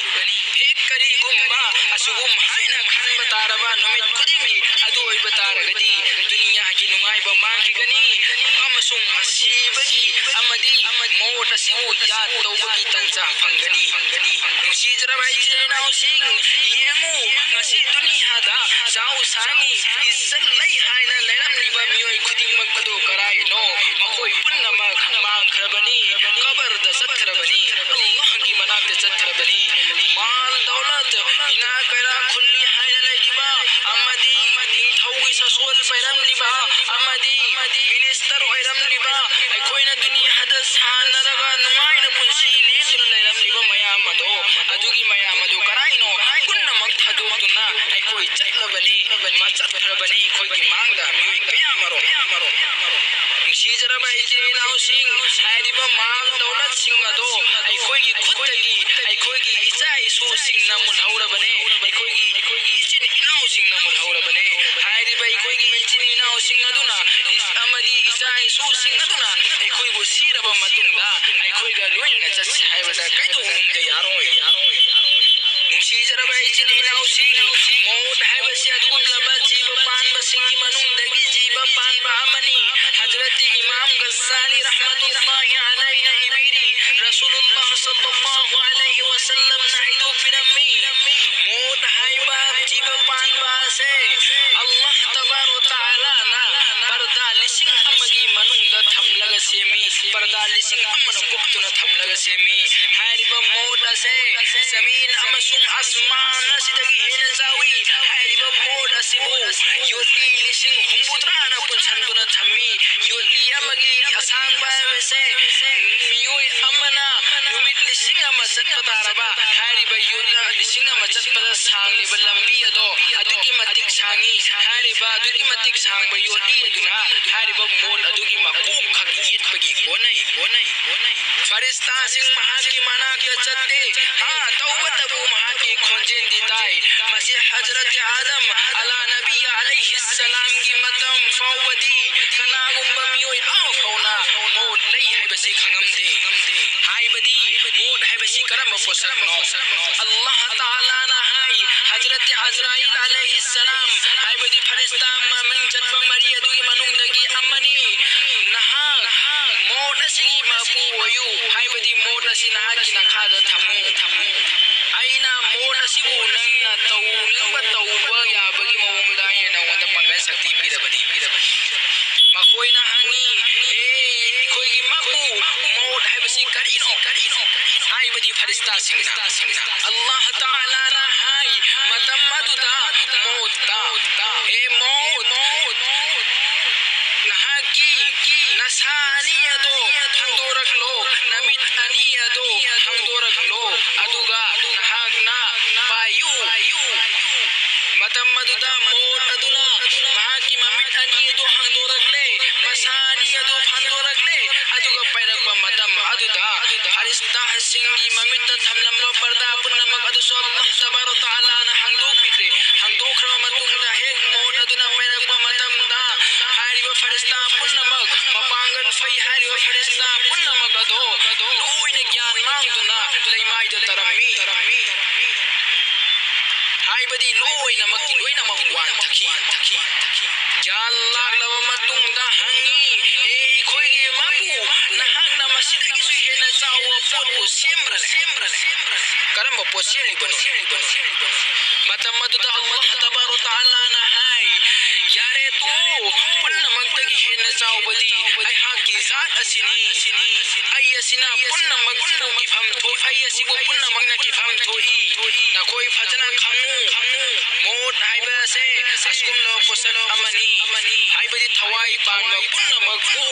ꯍꯦꯛ ꯀꯔꯤꯒꯨꯝꯕ ꯑꯁꯤꯒꯨꯝ ꯍꯥꯏꯅ ꯈꯟꯕ ꯇꯥꯔꯕ ꯅꯨꯃꯤꯠ ꯈꯨꯗꯤꯡꯒꯤ ꯑꯗꯨ ꯑꯣꯏꯕ ꯇꯥꯔꯒꯗꯤ ꯗꯨꯅꯤꯌꯥꯒꯤ ꯅꯨꯡꯉꯥꯏꯕ ꯃꯥꯡꯈꯤꯒꯅꯤ ꯑꯃꯁꯨꯡ ꯑꯁꯤꯕꯒꯤ ꯑꯃꯗꯤ ꯃꯣꯠ ꯑꯁꯤꯕꯨ ꯌꯥꯗ ꯇꯧꯕꯒꯤ ꯇꯟꯖꯥ ꯐꯪꯒꯅꯤ꯫ ꯅꯨꯡꯁꯤꯖꯔꯕ ꯏꯆꯤꯜ ꯏꯅꯥꯎꯁꯤꯡ, ꯌꯦꯡꯉꯨ, ꯉꯁꯤ ꯗꯨꯅꯤꯌꯥꯗ ꯆꯥꯎ ꯁꯥꯡꯉꯤ, ꯏꯖꯠ ꯂꯩ ꯍꯥꯏꯅ ꯂꯩꯔꯝꯂꯤꯕ ꯃꯤꯑꯣꯏ ꯈꯨꯗꯤꯡꯃꯛ ꯑꯗꯨ ꯀꯔꯥꯏꯅꯣ? ꯃꯈꯣꯏ ꯄꯨꯝꯅꯃꯛ ꯃꯥꯡꯈ꯭ꯔꯕꯅꯤ, ꯀꯕꯔꯗ ꯆꯠꯈ꯭ꯔꯕꯅꯤ, ꯑꯜꯂꯥꯍꯒꯤ ꯃꯅꯥꯛꯇ ꯆꯠꯈ꯭ꯔꯕꯅꯤ꯫ ꯃꯥꯜ ꯗꯧꯂꯠ, ꯏꯅꯥ ꯀꯩꯔꯥ ꯈꯨꯜꯂꯤ ꯍꯥꯏꯅ ꯂꯩꯔꯤꯕ ꯑꯃꯗꯤ ꯅꯤꯡꯊꯧꯒꯤ ꯁꯥꯁꯣꯟ ꯄꯥꯏꯔꯝꯂꯤꯕ ꯑꯃꯗꯤ ꯃꯤꯅꯤꯁꯇꯔ ꯑꯣꯏꯔꯝꯂꯤꯕ ꯑꯩꯈꯣꯏꯅ ꯗꯨꯅꯤꯌꯥꯗ ꯁꯥꯟꯅꯔꯒ ꯅꯨꯡꯉꯥꯏꯅ ꯄꯨꯟꯁꯤ ꯂꯦꯟꯗꯨꯅ ꯂꯩꯔꯝꯂꯤꯕ ꯃꯌꯥꯝ ꯑꯗꯣ, ꯑꯗꯨꯒꯤ ꯃꯌꯥꯝ ꯑꯗꯨ ꯀꯔꯥꯏꯅꯣ? ꯄꯨꯝꯅꯃꯛ ꯊꯥꯗꯣꯛꯇꯨꯅ ꯑꯩꯈꯣꯏ ꯆꯠꯂꯕꯅꯤ, ꯆꯠꯈ꯭ꯔꯕꯅꯤ ꯑꯩꯈꯣꯏꯒꯤ ꯃꯥꯡꯗ ꯃꯤꯑꯣꯏ ꯀꯌꯥ ꯑꯃꯔꯣꯝ꯫ ꯅꯨꯡꯁꯤꯖꯔꯕ ꯏꯆꯤꯜ ꯏꯅꯥꯎꯁꯤꯡ, ꯍꯥꯏꯔꯤꯕ ꯃꯥꯜ ꯗꯧꯂꯠꯁꯤꯡ ꯑꯗꯣ ꯑꯩꯈꯣꯏꯒꯤ ꯈꯨꯠꯇꯒꯤ ꯑꯩꯈꯣꯏꯒꯤ ꯏꯆꯥ ꯏꯁꯨꯁꯤꯡꯅ ꯃꯨꯜꯍꯧꯔꯕꯅꯦ, ꯑꯩꯈꯣꯏꯒꯤ ꯏꯆꯤꯟ ꯏꯅꯥꯎꯁꯤꯡꯅ ꯃꯨꯜꯍꯧꯔꯕꯅꯦ꯫ ꯍꯥꯏꯔꯤꯕ ꯑꯩꯈꯣꯏꯒꯤ ꯏꯆꯤꯟ ꯏꯅꯥꯎꯁꯤꯡ ꯑꯗꯨꯅ ꯏꯁ-, ꯑꯃꯗꯤ ꯏꯆꯥ ꯏꯁꯨꯁꯤꯡ ꯑꯗꯨꯅ ꯑꯩꯈꯣꯏꯕꯨ ꯁꯤꯔꯕ ꯃꯇꯨꯡꯗ ꯑꯩꯈꯣꯏꯒ ꯂꯣꯏꯅꯅ ꯆꯠꯁꯤ ꯍꯥꯏꯕꯗ ꯀꯩꯗꯧꯅꯨꯡꯗ ꯌꯥꯔꯣꯏ꯫ ꯅꯨꯡꯁꯤꯖꯔꯕ ꯏꯆꯤꯟ ꯏꯅꯥꯎꯁꯤꯡ, ꯃꯧꯠ ꯍꯥꯏꯕꯁꯤ ꯑꯗꯨꯒꯨꯝꯂꯕ ꯖꯤꯕ ꯄꯥꯟꯕꯁꯤꯡꯒꯤ ꯃꯅꯨꯡꯗꯒꯤ ꯖꯤꯕ ꯄꯥꯟꯕ ꯑꯃꯅꯤ꯫ ꯍꯖꯔꯠ ꯏꯃꯥꯝ ꯒꯖꯥꯂꯤ ꯔꯍꯃꯇꯨꯜꯂꯥꯍꯤ ꯑꯂꯩꯅ ꯏꯕꯤꯔꯤ, ꯔꯁꯨꯂꯨꯜꯂꯥꯍ ꯁꯜꯂꯜꯂꯥꯍꯨ ꯑꯂꯩꯍꯤ ꯋꯁꯜꯂꯝꯅ ꯍꯥꯏꯗꯣꯛꯄꯤꯔꯝꯃꯤ, ꯃꯧꯠ ꯍꯥꯏꯕ ꯖꯤꯕ ꯄꯥꯟꯕ ꯑꯁꯦ ꯑꯜꯂꯥꯍ ꯇꯕꯥꯔꯛ ꯋ ꯇꯥꯂꯥꯅ ꯄꯔꯗꯥ ꯂꯤꯁꯤꯡ ꯑꯃꯒꯤ ꯃꯅꯨꯡꯗ ꯊꯝꯂꯒ ꯁꯦꯝꯃꯤ, ꯄꯔꯗꯥ ꯂꯤꯁꯤꯡ ꯑꯃꯅ ꯀꯨꯞꯇꯨꯅ ꯊꯝꯂꯒ ꯁꯦꯝꯃꯤ꯫ ꯍꯥꯏꯔꯤꯕ ꯃꯣꯠ ꯑꯁꯦ ꯖꯃꯤꯟ ꯑꯃꯁꯨꯡ ꯑꯁꯃꯥꯟ ꯑꯁꯤꯗꯒꯤ ꯍꯦꯟꯅ ꯆꯥꯎꯏ꯫ ꯍꯥꯏꯔꯤꯕ ꯃꯣꯠ ꯑꯁꯤꯕꯨ ꯌꯣꯠꯂꯤ ꯂꯤꯁꯤꯡ ꯍꯨꯝꯐꯨꯇꯔꯥꯅ ꯄꯨꯟꯁꯤꯟꯗꯨꯅ ꯊꯝꯃꯤ꯫ ꯌꯣꯠꯂꯤ ꯑꯃꯒꯤ ꯑꯁꯥꯡꯕ ꯍꯥꯏꯕꯁꯦ ꯃꯤꯑꯣꯏ ꯑꯃꯅ ꯅꯨꯃꯤꯠ ꯂꯤꯁꯤꯡ ꯑꯃ ꯆꯠꯄ ꯇꯥꯔꯕ ꯍꯥꯏꯔꯤꯕ ꯌꯣꯠꯂꯤ ꯂꯤꯁꯤꯡ ꯑꯃ ꯆꯠꯄꯗ ꯁꯥꯡꯂꯤꯕ ꯂꯝꯕꯤ ꯑꯗꯣ ꯑꯗꯨꯛꯀꯤ ꯃꯇꯤꯛ ꯁꯥꯡꯏ꯫ ꯍꯥꯏꯔꯤꯕ ꯑꯗꯨꯛꯀꯤ ꯃꯇꯤꯛ ꯁꯥꯡꯕ ꯌꯣꯠꯂꯤ ꯑꯗꯨꯅ ꯍꯥꯏꯔꯤꯕ ꯃꯣꯠ ꯑꯗꯨꯒꯤ ꯃꯀꯣꯛ ꯈꯛ ꯌꯦꯠꯄꯒꯤ ꯀꯣꯟꯅꯩ, ꯀꯣꯟꯅꯩ, ꯀꯣꯟꯅꯩ꯫ ꯐꯔꯤꯁꯇꯥꯁꯤꯡ ꯃꯍꯥꯛꯀꯤ ꯃꯅꯥꯛꯇ ꯆꯠꯇꯦ꯫ ꯍꯥ, ꯇꯧꯕꯇꯕꯨ ꯃꯍꯥꯛꯀꯤ ꯈꯣꯟꯖꯦꯜꯗꯤ ꯇꯥꯏ꯫ ꯃꯁꯤ ꯍꯖꯔꯠ ꯑꯥꯗꯝ ꯑꯂꯥ ꯅꯕꯤ ꯑꯂꯩꯍꯤ ꯁꯂꯥꯝꯒꯤ ꯃꯇꯝ ꯐꯥꯎꯕꯗꯤ ꯀꯅꯥꯒꯨꯝꯕ ꯃꯤꯑꯣꯏ ꯑꯃ ꯐꯥꯎꯅ ꯃꯣꯠ ꯂꯩ ꯍꯥꯏꯕꯁꯤ ꯈꯪꯉꯝꯗꯦ꯫ ꯍꯥꯏꯕꯗꯤ ꯃꯣꯠ ꯍꯥꯏꯕꯁꯤ ꯀꯔꯝꯕ ꯄꯣꯠꯁꯛꯅꯣ? ꯑꯜꯂꯥꯍ ꯇꯥꯂꯥꯅ ꯍꯥꯏ, ꯍꯖꯔꯠ ꯑꯖꯔꯥꯏꯜ ꯑꯂꯩꯍꯤ ꯁꯂꯥꯝ ꯍꯥꯏꯕꯗꯤ ꯐꯔꯤꯁꯇꯥ ꯃꯃꯤꯡ ꯆꯠꯄ ꯃꯔꯤ ꯑꯗꯨꯒꯤ ꯃꯅꯨꯡꯗꯒꯤ ꯑꯃꯅꯤ꯫ ꯅꯍꯥꯛ ꯃꯣꯠ ꯑꯁꯤꯒꯤ ꯃꯄꯨ ꯑꯣꯏꯌꯨ, ꯍꯥꯏꯕꯗꯤ ꯃꯣꯠ ꯑꯁꯤ ꯅꯍꯥꯛꯀꯤ ꯅꯈꯥꯗ ꯊꯝꯃꯨ꯫ ꯑꯩꯅ ꯃꯣꯠ ꯑꯁꯤꯕꯨ ꯅꯪꯅ ꯇꯧꯅꯤꯡꯕ ꯇꯧꯕ ꯌꯥꯕꯒꯤ ꯃꯑꯣꯡꯗ ꯑꯩꯅ ꯅꯉꯣꯟꯗ ꯄꯥꯡꯒꯜ ꯁꯛꯇꯤ ꯄꯤꯔꯕꯅꯤ꯫ ꯃꯈꯣꯏꯅ ꯍꯪꯉꯤ, "ꯍꯦ ꯑꯩꯈꯣꯏꯒꯤ ꯃꯄꯨ, ꯃꯣꯠ ꯍꯥꯏꯕꯁꯤ ꯀꯔꯤꯅꯣ?" ꯍꯥꯏꯕꯗꯤ ꯐꯔꯤꯁꯇꯥꯁꯤꯡꯅ꯫ ꯑꯜꯂꯥꯍ ꯇꯥꯂꯥꯅ ꯍꯥꯏ, ꯃꯇꯝ ꯑꯗꯨꯗ ꯃꯣꯠꯇ, "ꯍꯦ ꯃꯣꯠ, ꯅꯍꯥꯛꯀꯤ ꯅꯁꯥ ꯑꯅꯤ ꯑꯗꯣ ꯍꯥꯡꯗꯣꯔꯛꯂꯣ, ꯅꯃꯤꯠ ꯑꯅꯤ ꯑꯗꯣ ꯍꯥꯡꯗꯣꯔꯛꯂꯣ, ꯑꯗꯨꯒ ꯅꯍꯥꯛꯅ ꯄꯥꯏꯌꯨ"꯫ ꯃꯇꯝ ꯑꯗꯨꯗ ꯃꯣꯠ ꯑꯗꯨꯅ ꯃꯍꯥꯛꯀꯤ ꯃꯃꯤꯠ ꯑꯅꯤ ꯑꯗꯨ ꯍꯥꯡꯗꯣꯔꯛꯂꯦ, ꯃꯁꯥ ꯑꯅꯤ ꯑꯗꯨ ꯐꯟꯗꯣꯔꯛꯂꯦ, ꯑꯗꯨꯒ ꯄꯥꯏꯔꯛꯄ ꯃꯇꯝ ꯑꯗꯨꯗ ꯐꯔꯤꯁꯇꯥꯁꯤꯡꯒꯤ ꯃꯃꯤꯠꯇ ꯊꯝꯂꯝꯕ ꯄꯔꯗꯥ ꯄꯨꯝꯅꯃꯛ ꯑꯗꯨꯁꯨ ꯑꯜꯂꯥꯍ ꯇꯕꯥꯔꯛ ꯇꯥꯂꯥꯅ ꯍꯥꯡꯗꯣꯛꯄꯤꯈ꯭ꯔꯦ꯫ ꯍꯥꯡꯗꯣꯛꯈ꯭ꯔꯕ ꯃꯇꯨꯡꯗ ꯍꯦꯛ ꯃꯣꯠ ꯑꯗꯨꯅ ꯄꯥꯏꯔꯛꯄ ꯃꯇꯝꯗ ꯍꯥꯏꯔꯤꯕ ꯐꯔꯤꯁꯇꯥ ꯄꯨꯝꯅꯃꯛ, ꯃꯄꯥꯡꯒꯜ ꯐꯩ ꯍꯥꯏꯔꯤꯕ ꯐꯔꯤꯁꯇꯥ ꯄꯨꯝꯅꯃꯛ ꯑꯗꯣ ꯂꯣꯏꯅ ꯒ꯭ꯌꯥꯟ ꯃꯥꯡꯗꯨꯅ ꯂꯩꯃꯥꯏꯗ ꯇꯥꯔꯝꯃꯤ꯫ ꯍꯥꯏꯕꯗꯤ ꯂꯣꯏꯅꯃꯛꯀꯤ ꯂꯣꯏꯅꯃꯛ ꯋꯥꯟꯊꯈꯤ꯫ ꯒ꯭ꯌꯥꯟ ꯂꯥꯛꯂꯕ ꯃꯇꯨꯡꯗ ꯍꯪꯉꯤ, "ꯑꯦ ꯑꯩꯈꯣꯏꯒꯤ ꯃꯄꯨ, ꯅꯍꯥꯛꯅ ꯃꯁꯤꯗꯒꯤꯁꯨ ꯍꯦꯟꯅ ꯆꯥꯎꯕ ꯄꯣꯠꯄꯨ ꯁꯦꯝꯕ꯭ꯔꯅꯦ? ꯀꯔꯝꯕ ꯄꯣꯠ ꯁꯦꯝꯂꯤꯕꯅꯣ?" ꯃꯇꯝ ꯑꯗꯨꯗ ꯑꯜꯂꯥꯍ ꯇꯕꯥꯔꯛ ꯇꯥꯂꯥꯅ ꯍꯥꯏ, "ꯌꯥꯔꯦ ꯇꯣꯛꯑꯣ, ꯄꯨꯝꯅꯃꯛꯇꯒꯤ ꯍꯦꯟꯅ ꯆꯥꯎꯕꯗꯤ ꯑꯩꯍꯥꯛꯀꯤ ꯖꯥꯠ ꯑꯁꯤꯅꯤ꯫ ꯑꯩ ꯑꯁꯤꯅ ꯄꯨꯝꯅꯃꯛꯄꯨ ꯀꯤꯐꯝ ꯊꯣꯛ-, ꯑꯩ ꯑꯁꯤꯕꯨ ꯄꯨꯝꯅꯃꯛꯅ ꯀꯤꯐꯝ ꯊꯣꯛꯏ꯫ ꯅꯈꯣꯏ ꯐꯖꯅ ꯈꯪꯉꯨ꯫ ꯃꯣꯠ ꯍꯥꯏꯕ ꯑꯁꯦ ꯑꯁꯤꯒꯨꯝꯂꯕ ꯄꯣꯠꯁꯛ ꯑꯃꯅꯤ꯫ ꯍꯥꯏꯕꯗꯤ ꯊꯋꯥꯏ ꯄꯥꯟꯕ ꯄꯨꯝꯅꯃꯛꯄꯨ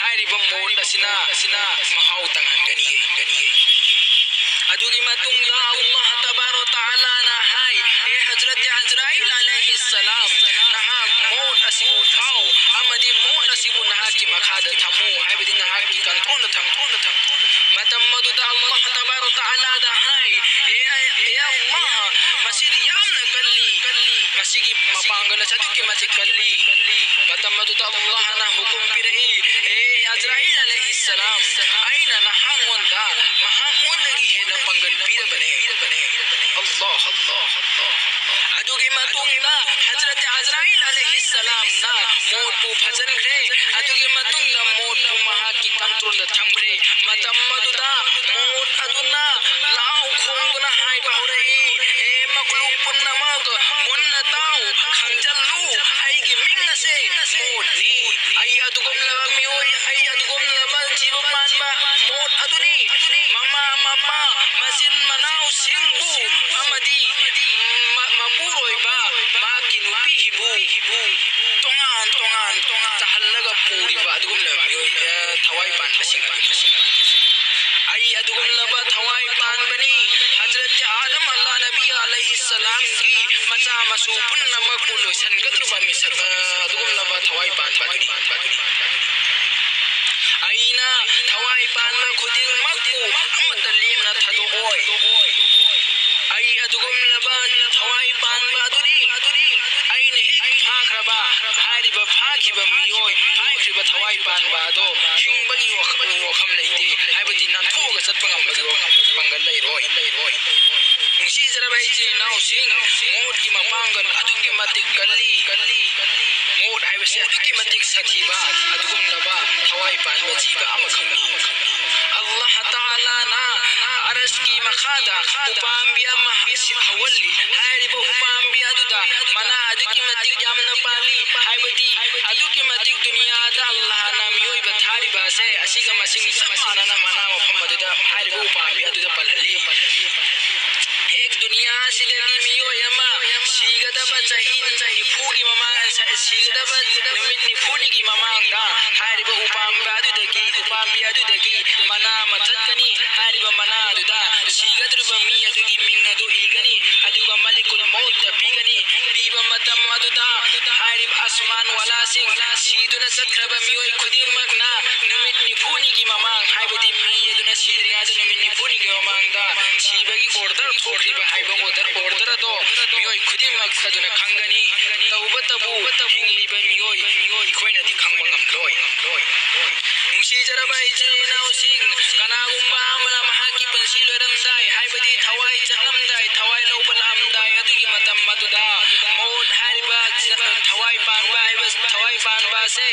ꯍꯥꯏꯔꯤꯕ ꯃꯣꯠ ꯑꯁꯤꯅ ꯃꯍꯥꯎ ꯇꯪꯍꯟꯒꯅꯤ꯫ ꯑꯗꯨꯒꯤ ꯃꯇꯨꯡꯗ ꯑꯜꯂꯥꯍ ꯇꯕꯥꯔꯛ ꯇꯥꯂꯥꯅ ꯍꯥꯏ, "ꯑꯦ ꯍꯖꯔꯠ ꯑꯖꯔꯥꯏꯜ ꯑꯂꯩꯍꯤꯁꯁꯂꯥꯝ, ꯅꯍꯥꯛ ꯃꯣꯠ ꯑꯁꯤꯕꯨ ꯐꯥꯎ ꯑꯃꯗꯤ ꯃꯣꯠ ꯑꯁꯤꯕꯨ ꯅꯍꯥꯛꯀꯤ ꯃꯈꯥꯗ ꯊꯝꯃꯨ", ꯍꯥꯏꯕꯗꯤ ꯅꯍꯥꯛꯀꯤ ꯀꯟꯇ꯭ꯔꯣꯜꯗ ꯊꯝꯃꯨ꯫ ꯃꯇꯝ ꯑꯗꯨꯗ ꯑꯜꯂꯥꯍ ꯇꯕꯥꯔꯛ ꯇꯥꯂꯥꯗ ꯍꯥꯏ, "ꯑꯦ, ꯑꯦ ꯑꯜꯂꯥꯍ, ꯃꯁꯤꯗꯤ ꯌꯥꯝꯅ ꯀꯜꯂꯤ, ꯃꯁꯤꯒꯤ ꯃꯄꯥꯡꯒꯜ ꯑꯁꯤ ꯑꯗꯨꯛꯀꯤ ꯃꯇꯤꯛ ꯀꯜꯂꯤ"꯫ ꯃꯇꯝ ꯑꯗꯨꯗ ꯑꯜꯂꯥꯍꯅ ꯍꯨꯀꯨꯝ ꯄꯤꯔꯛꯏ, "ꯑꯦ ꯑꯖꯔꯥꯏꯜ ꯑꯂꯩꯍꯤꯁꯁꯂꯥꯝ, ꯑꯩꯅ ꯅꯍꯥꯛꯉꯣꯟꯗ ꯃꯍꯥꯛꯉꯣꯟꯗꯒꯤ ꯍꯦꯟꯅ ꯄꯥꯡꯒꯜ ꯄꯤꯔꯕꯅꯦ"꯫ ꯑꯜꯂꯥꯍ, ꯑꯜꯂꯥꯍ, ꯑꯜꯂꯥꯍ꯫ ꯑꯗꯨꯒꯤ ꯃꯇꯨꯡꯗ ꯍꯖꯔꯠ ꯑꯖꯔꯥꯏꯜ ꯑꯂꯩꯍꯤꯁꯁꯂꯥꯝꯅ ꯃꯣꯠꯄꯨ ꯐꯥꯖꯤꯟꯈ꯭ꯔꯦ꯫ ꯑꯗꯨꯒꯤ ꯃꯇꯨꯡꯗ ꯃꯣꯠꯄꯨ ꯃꯍꯥꯛꯀꯤ ꯀꯟꯇ꯭ꯔꯣꯜꯗ ꯊꯝꯈ꯭ꯔꯦ꯫ ꯃꯇꯝ ꯑꯗꯨꯗ ꯃꯣꯠ ꯑꯗꯨꯅ ꯂꯥꯎ ꯈꯣꯡꯗꯨꯅ ꯍꯥꯏꯕ ꯍꯧꯔꯛꯏ, "ꯍꯦ ꯃꯈꯂꯨꯛ ꯄꯨꯝꯅꯃꯛ, ꯃꯨꯟꯅ ꯇꯥꯎ, ꯈꯪꯖꯤꯜꯂꯨ, ꯑꯩꯒꯤ ꯃꯤꯡ ꯑꯁꯦ ꯃꯣꯠꯅꯤ꯫ ꯑꯩ ꯑꯗꯨꯒꯨꯝꯂꯕ ꯃꯤꯑꯣꯏ, ꯑꯩ ꯑꯗꯨꯒꯨꯝꯂꯕ ꯖꯤꯕ ꯄꯥꯟꯕ ꯃꯣꯠ ꯑꯗꯨꯅꯤ꯫ ꯃꯃꯥ, ꯃꯄꯥ, ꯃꯆꯤꯟ ꯃꯅꯥꯎꯁꯤꯡꯕꯨ ꯑꯃꯗꯤ ꯃ-, ꯃꯄꯨꯔꯣꯏꯕ ꯃꯍꯥꯛꯀꯤ ꯅꯨꯄꯤꯕꯨ ꯇꯣꯉꯥꯟ ꯇꯣꯉꯥꯟ ꯇꯥꯍꯜꯂꯒ ꯄꯨꯔꯤꯕ ꯑꯗꯨꯒꯨꯝꯂꯕ ꯃꯤꯑꯣꯏ, ꯑ, ꯊꯋꯥꯏ ꯄꯥꯟꯕꯁꯤꯡ ꯑꯗꯨ꯫ ꯑꯩ ꯑꯗꯨꯒꯨꯝꯂꯕ ꯊꯋꯥꯏ ꯄꯥꯟꯕꯅꯤ꯫ ꯍꯖꯔꯠ ꯑꯥꯗꯝ ꯑꯜꯂꯥ ꯅꯕꯤ ꯑꯂꯩꯍꯤꯁꯁꯂꯥꯝꯒꯤ ꯃꯆꯥ ꯃꯁꯨ ꯄꯨꯝꯅꯃꯛꯄꯨ ꯂꯣꯏꯁꯤꯟꯒꯗꯧꯔꯤꯕ ꯃꯤꯁꯛ, ꯑ, ꯑꯗꯨꯒꯨꯝꯂꯕ ꯊꯋꯥꯏ ꯄꯥꯟꯕ ꯑꯗꯨꯅꯤ꯫ ꯑꯩꯅ ꯊꯋꯥꯏ ꯄꯥꯟꯕ ꯈꯨꯗꯤꯡꯃꯛꯄꯨ ꯑꯃꯠꯇ ꯂꯦꯝꯅ ꯊꯥꯗꯣꯛꯑꯣꯏ꯫ ꯑꯩ ꯑꯗꯨꯒꯨꯝꯂꯕ ꯊꯋꯥꯏ ꯄꯥꯟꯕ ꯑꯗꯨꯅꯤ꯫ ꯑꯩꯅ ꯍꯦꯛ ꯐꯥꯈ꯭ꯔꯕ, ꯍꯥꯏꯔꯤꯕ ꯐꯥꯈꯤꯕ ꯃꯤꯑꯣꯏ, ꯐꯥꯈ꯭ꯔꯤꯕ ꯊꯋꯥꯏ ꯄꯥꯟꯕ ꯑꯗꯣ ꯍꯤꯡꯕꯒꯤ ꯋꯥꯈ-, ꯋꯥꯐꯝ ꯂꯩꯇꯦ, ꯍꯥꯏꯕꯗꯤ ꯅꯥꯟꯊꯣꯛꯑꯒ ꯆꯠꯄ ꯉꯝꯕꯒꯤ ꯋꯥꯈꯜ, ꯄꯥꯡꯒꯜ ꯂꯩꯔꯣꯏ꯫ ꯅꯨꯡꯁꯤꯖꯔꯕ ꯏꯆꯤꯟ ꯏꯅꯥꯎꯁꯤꯡ, ꯃꯣꯠꯀꯤ ꯃꯄꯥꯡꯒꯜ ꯑꯗꯨꯛꯀꯤ ꯃꯇꯤꯛ ꯀꯜꯂꯤ꯫ ꯃꯣꯠ ꯍꯥꯏꯕꯁꯤ ꯑꯗꯨꯛꯀꯤ ꯃꯇꯤꯛ ꯁꯥꯊꯤꯕ ꯑꯗꯨꯒꯨꯝꯂꯕ ꯊꯋꯥꯏ ꯄꯥꯟꯕ ꯖꯤꯕ ꯑꯃꯈꯛꯅꯤ꯫ ꯑꯜꯂꯥꯍ ꯇꯥꯂꯥꯅ ꯑꯔꯁꯀꯤ ꯃꯈꯥꯗ ꯎꯄꯥꯝꯕꯤ ꯑꯃ ꯍꯧꯍꯜꯂꯤ꯫ ꯍꯥꯏꯔꯤꯕ ꯎꯄꯥꯝꯕꯤ ꯑꯗꯨꯗ ꯃꯅꯥ ꯑꯗꯨꯛꯀꯤ ꯃꯇꯤꯛ ꯌꯥꯝꯅ ꯄꯥꯜꯂꯤ, ꯍꯥꯏꯕꯗꯤ ꯑꯗꯨꯛꯀꯤ ꯃꯇꯤꯛ ꯗꯨꯅꯤꯌꯥꯗ ꯑꯜꯂꯥꯍꯅ ꯃꯤꯑꯣꯏ ꯆꯞ ꯃꯥꯟꯅꯅ ꯃꯅꯥ ꯃꯐꯝ ꯑꯗꯨꯗ ꯍꯥꯏꯔꯤꯕ ꯎꯄꯥꯝꯕꯤ ꯑꯗꯨꯗ ꯄꯜꯍꯜꯂꯤ꯫ ꯍꯦꯛ ꯗꯨꯅꯤꯌꯥ ꯑꯁꯤꯗꯒꯤ ꯃꯤꯑꯣꯏ ꯑꯃ ꯁꯤꯒꯗꯕ ꯆꯍꯤ ꯅꯤꯐꯨꯒꯤ ꯃꯃꯥꯡ, ꯁꯤꯒꯗꯕ ꯅꯨꯃꯤꯠ ꯅꯤꯐꯨꯅꯤꯒꯤ ꯃꯃꯥꯡꯗ ꯍꯥꯏꯔꯤꯕ ꯎꯄꯥꯝꯕꯤ ꯑꯗꯨꯗꯒꯤ, ꯎꯄꯥꯝꯕꯤ ꯑꯗꯨꯗꯒꯤ ꯃꯅꯥ ꯑꯃ ꯊꯠꯀꯅꯤ꯫ ꯍꯥꯏꯔꯤꯕ ꯃꯅꯥ ꯑꯗꯨꯗ ꯁꯤꯒꯗꯧꯔꯤꯕ ꯃꯤ ꯑꯗꯨꯒꯤ ꯃꯤꯡ ꯑꯗꯨ ꯏꯒꯅꯤ, ꯑꯗꯨꯒ ꯃꯂꯤꯀꯨꯜ ꯃꯧꯠꯇ ꯄꯤꯒꯅꯤ꯫ ꯄꯤꯕ ꯃꯇꯝ ꯑꯗꯨꯗ ꯍꯥꯏꯔꯤꯕ ꯑꯁꯃꯥꯟ ꯋꯥꯂꯥꯁꯤꯡ, ꯁꯤꯗꯨꯅ ꯆꯠꯈ꯭ꯔꯕ ꯃꯤꯑꯣꯏ ꯈꯨꯗꯤꯡꯃꯛꯅ ꯅꯨꯃꯤꯠ ꯅꯤꯐꯨꯅꯤꯒꯤ ꯃꯃꯥꯡ, ꯍꯥꯏꯕꯗꯤ ꯃꯤ ꯑꯗꯨꯅ ꯁꯤꯗ꯭ꯔꯤꯉꯩꯗ ꯅꯨꯃꯤꯠ ꯅꯤꯐꯨꯅꯤꯒꯤ ꯃꯃꯥꯡꯗ ꯁꯤꯕꯒꯤ ꯑꯣꯔꯗꯔ ꯊꯣꯛꯈ꯭ꯔꯤꯕ ꯍꯥꯏꯕ ꯑꯣꯔꯗꯔ, ꯑꯣꯔꯗꯔ ꯑꯗꯣ ꯃꯤꯑꯣꯏ ꯈꯨꯗꯤꯡꯃꯛ ꯑꯗꯨꯅ ꯈꯪꯒꯅꯤ꯫ ꯇꯧꯕꯇꯕꯨ ꯍꯤꯡꯂꯤꯕ ꯃꯤꯑꯣꯏ ꯑꯩꯈꯣꯏꯅꯗꯤ ꯈꯪꯕ ꯉꯝꯂꯣꯏ꯫ ꯅꯨꯡꯁꯤꯖꯔꯕ ꯏꯆꯤꯜ ꯏꯅꯥꯎꯁꯤꯡ, ꯀꯅꯥꯒꯨꯝꯕ ꯑꯃꯅ ꯃꯍꯥꯛꯀꯤ ꯄꯨꯟꯁꯤ ꯂꯣꯏꯔꯝꯗꯥꯏ, ꯍꯥꯏꯕꯗꯤ ꯊꯋꯥꯏ ꯆꯠꯂꯝꯗꯥꯏ, ꯊꯋꯥꯏ ꯂꯧꯕ ꯂꯥꯛꯑꯝꯗꯥꯏ ꯑꯗꯨꯒꯤ ꯃꯇꯝ ꯑꯗꯨꯗ ꯃꯧꯠ ꯍꯥꯏꯔꯤꯕ ꯊꯋꯥꯏ ꯄꯥꯟꯕ ꯍꯥꯏꯕ, ꯊꯋꯥꯏ ꯄꯥꯟꯕ ꯑꯁꯦ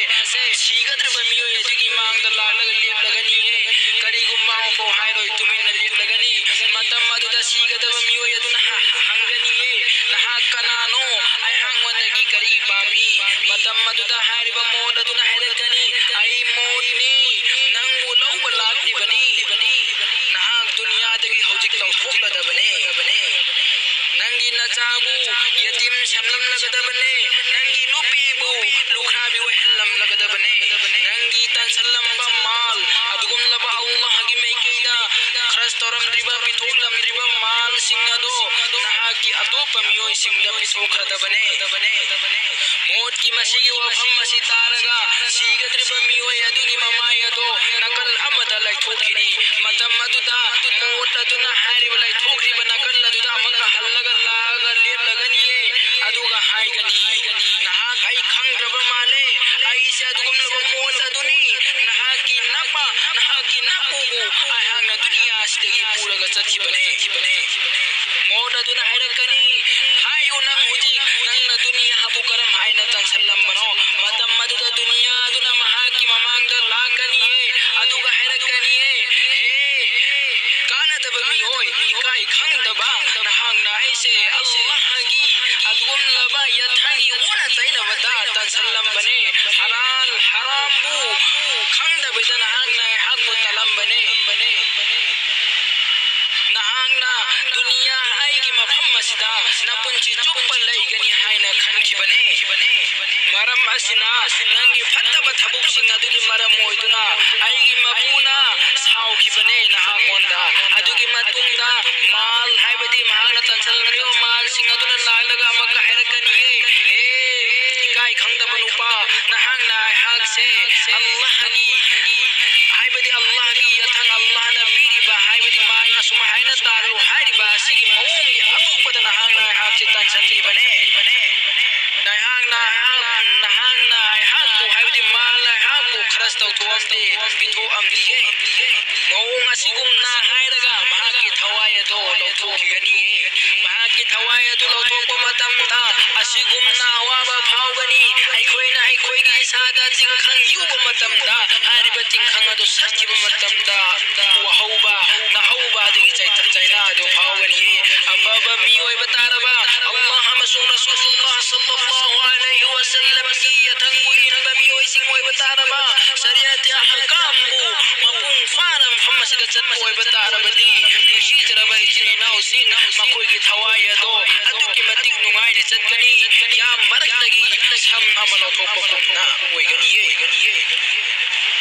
ꯁꯤꯒꯗꯧꯔꯤꯕ ꯃꯤꯑꯣꯏ ꯑꯗꯨꯒꯤ ꯃꯥꯡꯗ ꯂꯥꯛꯂꯒ ꯂꯦꯞꯂꯒꯅꯤꯌꯦ꯫ ꯀꯔꯤꯒꯨꯝꯕ ꯑꯃꯐꯥꯎ ꯍꯥꯏꯔꯣꯏ, ꯇꯨꯃꯤꯟꯅ ꯂꯦꯞꯂꯒꯅꯤ꯫ ꯃꯇꯝ ꯑꯗꯨꯗ ꯁꯤꯒꯗꯕ ꯃꯤꯑꯣꯏ ꯑꯗꯨꯅ ꯍ-, ꯍꯪꯒꯅꯤꯌꯦ, "ꯅꯍꯥꯛ ꯀꯅꯥꯅꯣ? ꯑꯩꯍꯥꯛꯉꯣꯟꯗꯒꯤ ꯀꯔꯤ ꯄꯥꯝꯃꯤ?" ꯃꯇꯝ ꯑꯗꯨꯗ ꯍꯥꯏꯔꯤꯕ ꯃꯧꯠ ꯑꯗꯨꯅ ꯍꯥꯏꯔꯛꯀꯅꯤ, "ꯑꯩ ꯃꯧꯠꯅꯤ, ꯅꯪꯕꯨ ꯂꯧꯕ ꯂꯥꯛꯂꯤꯕꯅꯤ꯫ ꯅꯍꯥꯛ ꯗꯨꯅꯤꯌꯥꯗꯒꯤ ꯍꯧꯖꯤꯛ ꯂꯧꯊꯣꯛꯂꯗꯕꯅꯤ꯫ ꯅꯪꯒꯤ ꯅꯆꯥꯕꯨ ꯌꯦꯇꯤꯝ ꯁꯦꯝꯂꯝꯂꯒꯗꯕꯅꯦ, ꯅꯪꯒꯤ ꯅꯨꯄꯤꯕꯨ ꯂꯨꯈ꯭ꯔꯥꯕꯤ ꯑꯣꯏꯍꯜꯂꯝꯂꯒꯗꯕꯅꯦ, ꯅꯪꯒꯤ ꯇꯥꯟꯁꯤꯜꯂꯝꯕ ꯃꯥꯜ, ꯑꯗꯨꯒꯨꯝꯂꯕ ꯑꯜꯂꯥꯍꯒꯤ ꯃꯥꯏꯀꯩꯗ ꯈꯔꯁ ꯇꯧꯔꯝꯗ꯭ꯔꯤꯕ, ꯄꯤꯊꯣꯛꯂꯝꯗ꯭ꯔꯤꯕ ꯃꯥꯜꯁꯤꯡ ꯑꯗꯣ ꯅꯍꯥꯛꯀꯤ ꯑꯇꯣꯞꯄ ꯃꯤꯑꯣꯏꯁꯤꯡꯗ ꯄꯤꯊꯣꯛꯈ꯭ꯔꯗꯕꯅꯦ꯫ ꯃꯧꯠꯀꯤ ꯃꯁꯤꯒꯤ ꯋꯥꯐꯝ ꯑꯁꯤ ꯇꯥꯔꯒ ꯁꯤꯒꯗꯧꯔꯤꯕ ꯃꯤꯑꯣꯏ ꯑꯗꯨꯒꯤ ꯃꯃꯥꯏ ꯑꯗꯣ ꯅꯥꯀꯜ ꯑꯃꯗ ꯂꯩꯊꯣꯛꯈꯤꯅꯤ꯫ ꯃꯇꯝ ꯑꯗꯨꯗ ꯃꯧꯠ ꯑꯗꯨꯅ ꯍꯥꯏꯔꯤꯕ ꯂꯩꯊꯣꯛꯈ꯭ꯔꯤꯕ ꯅꯥꯀꯜ ꯑꯗꯨꯗ ꯑꯃꯨꯛꯀ ꯍꯜꯂꯒ ꯂꯥꯛꯑꯒ ꯂꯦꯞꯂꯒꯅꯤꯌꯦ꯫ ꯑꯗꯨꯒ ꯍꯥꯏꯒꯅꯤ, "ꯅꯍꯥꯛ ꯑꯩ ꯈꯪꯗ꯭ꯔꯕ ꯃꯥꯜꯂꯦ꯫ ꯑꯩꯁꯦ ꯑꯗꯨꯒꯨꯝꯂꯕ ꯃꯧꯠ ꯑꯗꯨꯅꯤ꯫ ꯅꯍꯥꯛꯀꯤ ꯅꯄꯥ, ꯅꯍꯥꯛꯀꯤ ꯅꯄꯨꯕꯨ ꯑꯩꯍꯥꯛꯅ ꯗꯨꯅꯤꯌꯥ ꯑꯁꯤꯗꯒꯤ ꯄꯨꯔꯒ ꯆꯠꯈꯤꯕꯅꯦ꯫" ꯃꯧꯠ ꯑꯗꯨꯅ ꯍꯥꯏꯔꯛꯀꯅꯤ, "ꯍꯥꯏꯌꯨ, ꯅꯪ ꯍꯧꯖꯤꯛ ꯅꯪꯅ ꯗꯨꯅꯤꯌꯥꯕꯨ ꯀꯔꯝ ꯍꯥꯏꯅ ꯇꯥꯟꯁꯤꯜꯂꯝꯕꯅꯣ?" ꯃꯇꯝ ꯑꯗꯨꯗ ꯗꯨꯅꯤꯌꯥ ꯑꯗꯨꯅ ꯃꯍꯥꯛꯀꯤ ꯃꯃꯥꯡꯗ ꯂꯥꯛꯀꯅꯤꯌꯦ, ꯑꯗꯨꯒ ꯍꯥꯏꯔꯛꯀꯅꯤꯌꯦ, "ꯍꯦ, ꯀꯥꯟꯅꯗꯕ ꯃꯤꯑꯣꯏ, ꯏꯀꯥꯏ ꯈꯪꯗꯕ, ꯅꯍꯥꯛꯅ ꯑꯩꯁꯦ ꯑꯜꯂꯥꯍꯒꯤ ꯑꯗꯨꯒꯨꯝꯂꯕ ꯌꯥꯊꯪꯒꯤ ꯑꯣꯟꯅ ꯇꯩꯅꯕꯗ ꯇꯥꯟꯁꯤꯜꯂꯝꯕꯅꯦ꯫ ꯍꯂꯥꯜ ꯍꯔꯥꯝꯕꯨ ꯈꯪꯗꯕꯤꯗ ꯅꯍꯥꯛꯅ ꯑꯩꯍꯥꯛ ꯗꯨꯅꯤꯌꯥ ꯑꯩꯒꯤ ꯃꯐꯝ ꯑꯁꯤꯗ ꯅꯄꯨꯟꯁꯤ ꯆꯨꯞꯄ ꯂꯩꯒꯅꯤ ꯍꯥꯏꯅ ꯈꯟꯈꯤꯕꯅꯦ꯫ ꯃꯔꯝ ꯑꯁꯤꯅ ꯅꯪꯒꯤ ꯐꯠꯇꯕ ꯊꯕꯛꯁꯤꯡ ꯑꯗꯨꯒꯤ ꯃꯔꯝ ꯑꯣꯏꯗꯨꯅ ꯑꯩꯒꯤ ꯃꯄꯨꯅ ꯁꯥꯎꯈꯤꯕꯅꯦ ꯅꯍꯥꯛꯉꯣꯟꯗ꯫ ꯑꯗꯨꯒꯤ ꯃꯇꯨꯡꯗ ꯃꯥꯜ ꯍꯥꯏꯕꯗꯤ ꯃꯍꯥꯛꯅ ꯇꯥꯟꯁꯤꯜꯂꯝꯂꯤꯕ ꯃꯥꯜꯁꯤꯡ ꯑꯗꯨꯅ ꯂꯥꯛꯂꯒ ꯑꯃꯨꯛꯀ ꯍꯥꯏꯔꯛꯀꯅꯤꯌꯦ, "ꯑꯦ ꯏꯀꯥꯏ ꯈꯪꯗꯕ ꯅꯨꯄꯥ, ꯅꯍꯥꯛꯅ ꯑꯩꯍꯥꯛꯁꯦ ꯑꯜꯂꯥꯍꯒꯤ, ꯍꯥꯏꯕꯗꯤ ꯑꯜꯂꯥꯍꯒꯤ ꯌꯥꯊꯪ, ꯑꯜꯂꯥꯍꯅ ꯄꯤꯔꯤꯕ ꯍꯥꯏꯕꯗꯤ ꯃꯥꯜ ꯑꯁꯨꯝ ꯍꯥꯏꯅ ꯇꯥꯜꯂꯨ ꯍꯥꯏꯔꯤꯕ ꯑꯁꯤꯒꯤ ꯃꯑꯣꯡꯒꯤ ꯑꯇꯣꯞꯄꯗ ꯅꯍꯥꯛꯅ ꯑꯩꯍꯥꯛꯁꯦ ꯇꯥꯟꯁꯤꯜꯂꯤꯕꯅꯦ꯫ ꯅꯍꯥꯛꯅ ꯑꯩꯍꯥꯛ, ꯅꯍꯥꯛꯅ ꯑꯩꯍꯥꯛꯄꯨ ꯍꯥꯏꯕꯗꯤ ꯃꯥꯜ ꯑꯩꯍꯥꯛꯄꯨ ꯈꯔꯁ ꯇꯧꯊꯣꯛꯑꯝꯗꯦ, ꯄꯤꯊꯣꯛꯑꯝꯗꯤꯌꯦ꯫ ꯃꯑꯣꯡ ꯑꯁꯤꯒꯨꯝꯅ ꯍꯥꯏꯔꯒ ꯃꯍꯥꯛꯀꯤ ꯊꯋꯥꯏ ꯑꯗꯨ ꯂꯧꯊꯣꯛꯈꯤꯒꯅꯤ꯫ ꯃꯍꯥꯛꯀꯤ ꯊꯋꯥꯏ ꯑꯗꯨ ꯂꯧꯊꯣꯛꯄ ꯃꯇꯝꯗ ꯑꯁꯤꯒꯨꯝꯅ ꯑꯋꯥꯕ ꯐꯥꯎꯒꯅꯤ꯫ ꯑꯩꯈꯣꯏꯅ ꯑꯩꯈꯣꯏꯒꯤ ꯏꯁꯥꯗ ꯇꯤꯡꯈꯪ ꯌꯨꯕ ꯃꯇꯝꯗ, ꯍꯥꯏꯔꯤꯕ ꯇꯤꯡꯈꯪ ꯑꯗꯨ ꯁꯠꯈꯤꯕ ꯃꯇꯝꯗ ꯋꯥꯍꯧꯕ, ꯅꯥꯍꯧꯕ ꯑꯗꯨꯒꯤ ꯆꯩꯊꯛ ꯆꯩꯅꯥ ꯑꯗꯨ ꯐꯥꯎꯒꯅꯤ꯫ ꯑꯐꯕ ꯃꯤ ꯑꯣꯏꯕ ꯇꯥꯔꯕ, ꯑꯜꯂꯥꯍ ꯑꯃꯁꯨꯡ ꯔꯁꯨꯂꯨꯜꯂꯥꯍ ꯁꯜꯂꯜꯂꯥꯍꯨ ꯑꯂꯩꯍꯤ ꯋꯁꯜꯂꯝꯒꯤ ꯌꯥꯊꯪꯕꯨ ꯏꯟꯕ ꯃꯤꯑꯣꯏꯁꯤꯡ ꯑꯣꯏꯕ ꯇꯥꯔꯕ, ꯁꯔꯤꯌꯠꯀꯤ ꯑꯍꯀꯥꯝꯕꯨ ꯃꯄꯨꯡ ꯐꯥꯅ ꯃꯐꯝ ꯑꯁꯤꯗ ꯆꯠꯄ ꯑꯣꯏꯕ ꯇꯥꯔꯕꯗꯤ, ꯅꯨꯡꯁꯤꯖꯔꯕ ꯏꯆꯤꯟ ꯏꯅꯥꯎꯁꯤꯡ, ꯃꯈꯣꯏꯒꯤ ꯊꯋꯥꯏ ꯑꯗꯣ ꯑꯗꯨꯛꯀꯤ ꯃꯇꯤꯛ ꯅꯨꯡꯉꯥꯏꯅ ꯆꯠꯀꯅꯤ꯫ ꯌꯥꯝ ꯃꯔꯛꯇꯒꯤ ꯁꯝ ꯑꯃ ꯂꯧꯊꯣꯛꯄꯒꯨꯝꯅ ꯑꯣꯏꯒꯅꯤꯌꯦ꯫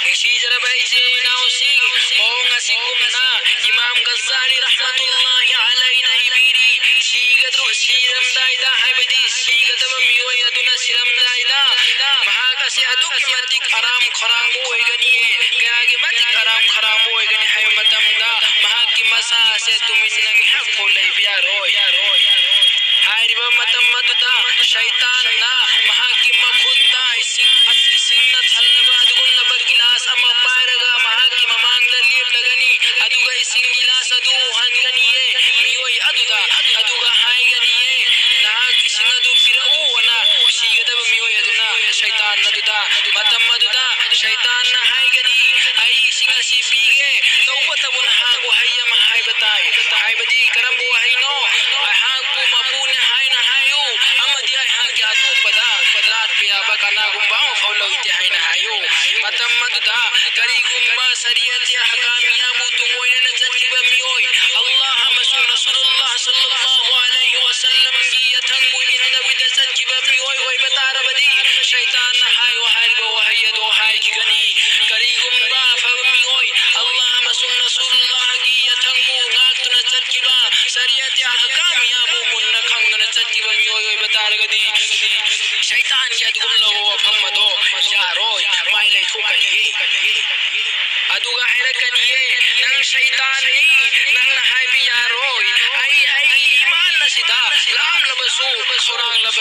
ꯅꯨꯡꯁꯤꯖꯔꯕ ꯏꯆꯤꯟ ꯏꯅꯥꯎꯁꯤꯡ, ꯃꯑꯣꯡ ꯑꯁꯤꯒꯨꯝꯅ ꯏꯃꯥꯝ ꯒꯖꯥꯂꯤ ꯔꯍꯃꯇꯨꯜꯂꯥꯍꯤ ꯑꯂꯩꯅ ꯏꯕꯤꯔꯤ, ꯁꯤꯒꯗ꯭ꯔꯣ, ꯁꯤꯔꯝꯗꯥꯏꯗ, ꯍꯥꯏꯕꯗꯤ ꯁꯤꯒꯗꯕ ꯃꯤꯑꯣꯏ ꯑꯗꯨꯅ ꯁꯤꯔꯝꯗꯥꯏꯗ, ꯃꯍꯥꯛ ꯑꯁꯤ ꯑꯗꯨꯛꯀꯤ ꯃꯇꯤꯛ ꯑꯔꯥꯝ ꯈꯧꯔꯥꯡꯕ ꯑꯣꯏꯒꯅꯤꯌꯦ꯫ ꯀꯌꯥꯒꯤ ꯃꯇꯤꯛ ꯑꯔꯥꯝ ꯈꯧꯔꯥꯡꯕ ꯑꯣꯏꯒꯅꯤ ꯍꯥꯏꯕ ꯃꯇꯝꯗ, ꯃꯍꯥꯛꯀꯤ ꯃꯁꯥ ꯑꯁꯦ ꯇꯨꯃꯤꯟꯅ ꯉꯥꯏꯍꯥꯛ ꯐꯥꯎ ꯂꯩꯕ ꯌꯥꯔꯣꯏ꯫ ꯍꯥꯏꯔꯤꯕ ꯃꯇꯝ ꯑꯗꯨꯗ ꯁꯩꯇꯥꯟꯅ ꯃꯍꯥꯛꯀꯤ ꯃꯈꯨꯠꯇ ꯏꯁꯤꯡ, ꯏꯁꯤꯡꯅ ꯊꯜꯂꯕ ꯑꯗꯨꯒꯨꯝꯂꯕ ꯒꯤꯂꯥꯁ ꯑꯃ ꯄꯥꯏꯔꯒ ꯃꯍꯥꯛꯀꯤ ꯃꯃꯥꯡꯗ ꯂꯦꯞꯂꯒꯅꯤ, ꯑꯗꯨꯒ ꯏꯁꯤꯡ ꯒꯤꯂꯥꯁ ꯑꯗꯨ ꯎꯍꯟꯒꯅꯤꯌꯦ ꯃꯤꯑꯣꯏ ꯑꯗꯨꯗ, ꯑꯗꯨꯒ ꯍꯥꯏꯒꯅꯤꯌꯦ, "ꯅꯍꯥꯛ ꯏꯁꯤꯡ ꯑꯗꯨ ꯄꯤꯔꯛꯎ" ꯑꯅ꯫ ꯁꯤꯒꯗꯕ ꯃꯤꯑꯣꯏ ꯑꯗꯨꯅ ꯁꯩꯇꯥꯟ ꯑꯗꯨꯗ, ꯃꯇꯝ ꯑꯗꯨꯗ ꯁꯩꯇꯥꯟꯅ ꯍꯥꯏꯒꯅꯤ, "ꯑꯩ ꯏꯁꯤꯡ ꯑꯁꯤ ꯄꯤꯒꯦ, ꯇꯧꯕꯇꯕꯨ ꯅꯍꯥꯛ ꯋꯥꯍꯩ ꯑꯃ ꯍꯥꯏꯕ ꯇꯥꯏ꯫ ꯍꯥꯏꯕꯗꯤ ꯀꯔꯝꯕ ꯋꯥꯍꯩꯅꯣ? ꯑꯩꯍꯥꯛꯄꯨ ꯃꯄꯨꯅꯦ ꯍꯥꯏꯅ ꯍꯥꯏꯌꯨ, ꯑꯃꯗꯤ ꯑꯩꯍꯥꯛꯀꯤ ꯑꯇꯣꯞꯄꯗ ꯂꯥꯠꯄ ꯌꯥꯕ ꯀꯅꯥꯒꯨꯝꯕ ꯑꯃꯐꯥꯎ ꯂꯩꯇꯦ ꯍꯥꯏꯅ ꯍꯥꯏꯌꯨ"꯫ ꯃꯇꯝ ꯑꯗꯨꯗ ꯀꯔꯤꯒꯨꯝꯕ ꯁꯔꯤꯌꯠꯀꯤ ꯑꯍꯀꯥꯝ ꯌꯥꯕꯨ ꯇꯨꯡꯑꯣꯏꯅꯅ ꯆꯠꯈꯤꯕ ꯃꯤꯑꯣꯏ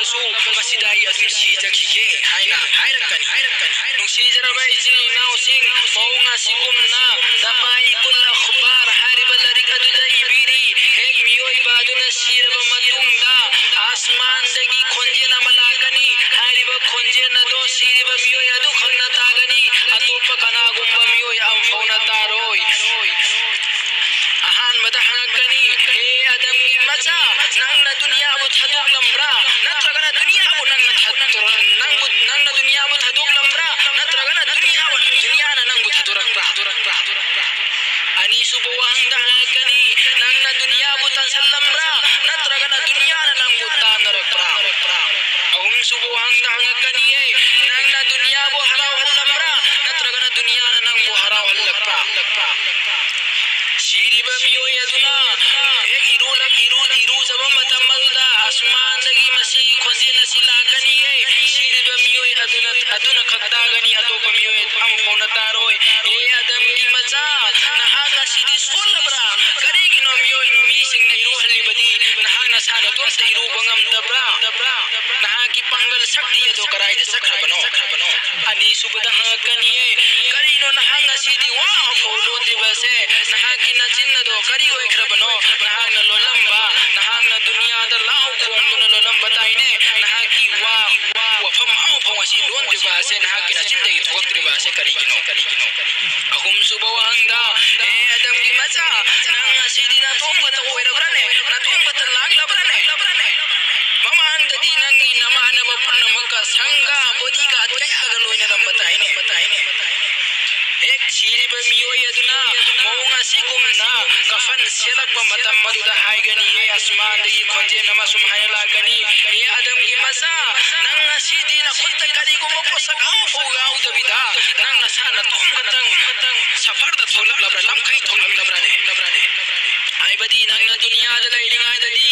ꯁꯨ ꯃꯁꯤꯗ ꯑꯩ ꯑꯗꯨꯝ ꯁꯤꯖꯈꯤꯒꯦ ꯍꯥꯏꯅ ꯍꯥꯏꯔꯛꯀꯅꯤ꯫ ꯅꯨꯡꯁꯤꯖꯔꯕ ꯏꯆꯤꯜ ꯏꯅꯥꯎꯁꯤꯡ, ꯃꯑꯣꯡ ꯑꯁꯤꯒꯨꯝꯅ ꯗꯄꯥꯏ ꯀꯨꯜ ꯑꯈꯕꯥꯔ ꯍꯥꯏꯔꯤꯕ ꯂꯥꯏꯔꯤꯛ ꯑꯗꯨꯗ ꯏꯕꯤꯔꯤ, ꯍꯦꯛ ꯃꯤꯑꯣꯏꯕ ꯑꯗꯨꯅ ꯁꯤꯔꯕ ꯃꯇꯨꯡꯗ ꯑꯁꯃꯥꯟꯗꯒꯤ ꯈꯣꯟꯖꯦꯜ ꯑꯃ ꯂꯥꯛꯀꯅꯤ꯫ ꯍꯥꯏꯔꯤꯕ ꯈꯣꯟꯖꯦꯜ ꯑꯗꯣ ꯁꯤꯔꯤꯕ ꯃꯤꯑꯣꯏ ꯑꯗꯨꯈꯛꯅ ꯇꯥꯒꯅꯤ, ꯑꯇꯣꯞꯄ ꯀꯅꯥꯒꯨꯝꯕ ꯃꯤꯑꯣꯏ ꯑꯃꯐꯥꯎꯅ ꯇꯥꯔꯣꯏ꯫ ꯑꯍꯥꯟꯕꯗ ꯍꯪꯉꯛꯀꯅꯤ, "ꯍꯦ ꯑꯗꯝꯒꯤ ꯃꯆꯥ, ꯅꯪꯅ ꯗꯨꯅꯤꯌꯥꯕꯨ ꯊꯥꯗꯣꯛꯂꯝꯕ꯭ꯔꯥ? ꯅꯠꯇ꯭ꯔꯒꯅ ꯗꯨꯅꯤꯌꯥꯕꯨ ꯅꯪꯅ ꯊꯥꯗꯣꯛ-, ꯅꯪꯕꯨ, ꯅꯪꯅ ꯗꯨꯅꯤꯌꯥꯕꯨ ꯊꯥꯗꯣꯛꯂꯝꯕ꯭ꯔꯥ? ꯅꯠꯇ꯭ꯔꯒꯅ ꯗꯨꯅꯤꯌꯥꯕꯨ, ꯗꯨꯅꯤꯌꯥꯅ ꯅꯪꯕꯨ ꯊꯥꯗꯣꯔꯛꯄ꯭ꯔꯥ?" ꯑꯅꯤꯁꯨꯕ ꯋꯥꯍꯪꯗ ꯍꯪꯉꯛꯀꯅꯤ, "ꯅꯪꯅ ꯗꯨꯅꯤꯌꯥꯕꯨ ꯇꯥꯟꯁꯤꯜꯂꯝꯕ꯭ꯔꯥ? ꯅꯠꯇ꯭ꯔꯒꯅ ꯗꯨꯅꯤꯌꯥꯅ ꯅꯪꯕꯨ ꯇꯥꯟꯅꯔꯛꯄ꯭ꯔꯥ?" ꯑꯍꯨꯝꯁꯨꯕ ꯋꯥꯍꯪꯗ ꯍꯪꯉꯛꯀꯅꯤꯌꯦ, "ꯅꯪꯅ ꯗꯨꯅꯤꯌꯥꯕꯨ ꯍꯔꯥꯎꯍꯜꯂꯝꯕ꯭ꯔꯥ? ꯅꯠꯇ꯭ꯔꯒꯅ ꯗꯨꯅꯤꯌꯥꯅ ꯅꯪꯕꯨ ꯍꯔꯥꯎꯍꯜꯂꯛꯄ꯭ꯔꯥ?" ꯁꯤꯔꯤꯕ ꯃꯤꯑꯣꯏ ꯑꯗꯨꯅ ꯍꯦꯛ ꯏꯔꯨꯂꯛ-, ꯏꯔꯨ-, ꯏꯔꯨꯖꯕ ꯃꯇꯝ ꯑꯗꯨꯗ ꯑꯁꯃꯥꯟꯗꯒꯤ ꯃꯁꯤꯒꯤ ꯈꯣꯟꯖꯦꯜ ꯑꯁꯤ ꯂꯥꯛꯀꯅꯤꯌꯦ꯫ ꯁꯤꯔꯤꯕ ꯃꯤꯑꯣꯏ ꯑꯗꯨꯅ, ꯑꯗꯨꯅ ꯈꯛ ꯇꯥꯒꯅꯤ, ꯑꯇꯣꯞꯄ ꯃꯤꯑꯣꯏ ꯑꯃꯐꯥꯎꯅ ꯇꯥꯔꯣꯏ꯫ "ꯍꯦ ꯑꯗꯝꯒꯤ ꯃꯆꯥ, ꯅꯍꯥꯛ ꯉꯁꯤꯗꯤ ꯁꯣꯜꯂꯕ꯭ꯔꯥ? ꯀꯔꯤꯒꯤꯅꯣ ꯃꯤꯑꯣꯏ, ꯃꯤꯁꯤꯡꯅ ꯏꯔꯨꯍꯜꯂꯤꯕꯗꯤ ꯅꯍꯥꯛ ꯅꯁꯥ ꯅꯇꯣꯝꯇ ꯏꯔꯨꯕ ꯉꯝꯗꯕ꯭ꯔꯥ? ꯅꯍꯥꯛꯀꯤ ꯄꯥꯡꯒꯜ ꯁꯛꯇꯤ ꯑꯗꯨ ꯀꯗꯥꯏꯗ ꯆꯠꯈ꯭ꯔꯕꯅꯣ?" ꯑꯅꯤꯁꯨꯕꯗ ꯍꯪꯉꯛꯀꯅꯤꯌꯦ, "ꯀꯔꯤꯅꯣ ꯅꯍꯥꯛ ꯉꯁꯤꯗꯤ ꯋꯥ ꯑꯃꯐꯥꯎ ꯂꯣꯟꯗ꯭ꯔꯤꯕꯁꯦ? ꯅꯍꯥꯛꯀꯤ ꯅꯆꯤꯟ ꯑꯗꯣ ꯀꯔꯤ ꯑꯣꯏꯈ꯭ꯔꯕꯅꯣ? ꯅꯍꯥꯛꯅ ꯂꯣꯜꯂꯝꯕ, ꯅꯍꯥꯛꯅ ꯗꯨꯅꯤꯌꯥꯗ ꯂꯥꯎ ꯈꯣꯡꯗꯨꯅ ꯂꯣꯜꯂꯝꯕ ꯇꯥꯏꯅꯦ꯫ ꯅꯍꯥꯛꯀꯤ ꯋꯥ, ꯋꯥꯐꯝ ꯑꯃꯐꯥꯎ ꯉꯁꯤ ꯂꯣꯟꯗ꯭ꯔꯤꯕ ꯑꯁꯦ, ꯅꯍꯥꯛꯀꯤ ꯅꯆꯤꯟꯗꯒꯤ ꯊꯣꯛꯂꯛꯇ꯭ꯔꯤꯕ ꯑꯁꯦ ꯀꯔꯤꯒꯤꯅꯣ?" ꯑꯍꯨꯝꯁꯨꯕ ꯋꯥꯍꯪꯗ, "ꯍꯦ ꯑꯗꯝꯒꯤ ꯃꯆꯥ, ꯅꯪ ꯉꯁꯤꯗꯤ ꯅꯇꯣꯝ ꯈꯛꯇ ꯑꯣꯏꯔꯕ꯭ꯔꯥꯅꯦ? ꯅꯇꯣꯝ ꯈꯛꯇ ꯂꯥꯛꯂꯕ꯭ꯔꯥꯅꯦ? ꯃꯃꯥꯡꯗꯗꯤ ꯅꯪꯒꯤ ꯅꯃꯥꯟꯅꯕ ꯄꯨꯝꯅꯃꯛꯀ ꯁꯪꯒ bodyguard ꯀꯌꯥꯒ ꯂꯣꯏꯅꯔꯝꯕ ꯇꯥꯏꯅꯦ꯫ ꯍꯦꯛ ꯁꯤꯔꯤꯕ ꯃꯤꯑꯣꯏ ꯑꯗꯨꯅ ꯃꯑꯣꯡ ꯑꯁꯤꯒꯨꯝꯅ ꯀꯐꯟ ꯁꯦꯠꯂꯛꯄ ꯃꯇꯝ ꯑꯗꯨꯗ ꯍꯥꯏꯒꯅꯤꯌꯦ, ꯑꯁꯃꯥꯟꯗꯒꯤ ꯈꯣꯟꯖꯦꯜ ꯑꯃ ꯁꯨꯝ ꯍꯥꯏꯅ ꯂꯥꯛꯀꯅꯤ, 'ꯍꯦ ꯑꯗꯝꯒꯤ ꯃꯆꯥ, ꯅꯪ ꯉꯁꯤꯗꯤ ꯅꯈꯨꯠꯇ ꯀꯔꯤꯒꯨꯝꯕ ꯄꯣꯠꯁꯛ ꯑꯃꯐꯥꯎ ꯌꯥꯎꯗꯕꯤꯗ ꯅꯪ ꯅꯁꯥ ꯅꯇꯣꯝ ꯈꯛꯇꯪ ꯁꯐꯔꯗ ꯊꯣꯛꯂꯛꯂꯕ꯭ꯔꯥ, ꯂꯝꯈꯩ ꯊꯣꯛꯂꯛꯂꯕ꯭ꯔꯥꯅꯦ?' ꯍꯥꯏꯕꯗꯤ ꯅꯪꯅ ꯗꯨꯅꯤꯌꯥꯗ ꯂꯩꯔꯤꯉꯩꯗꯗꯤ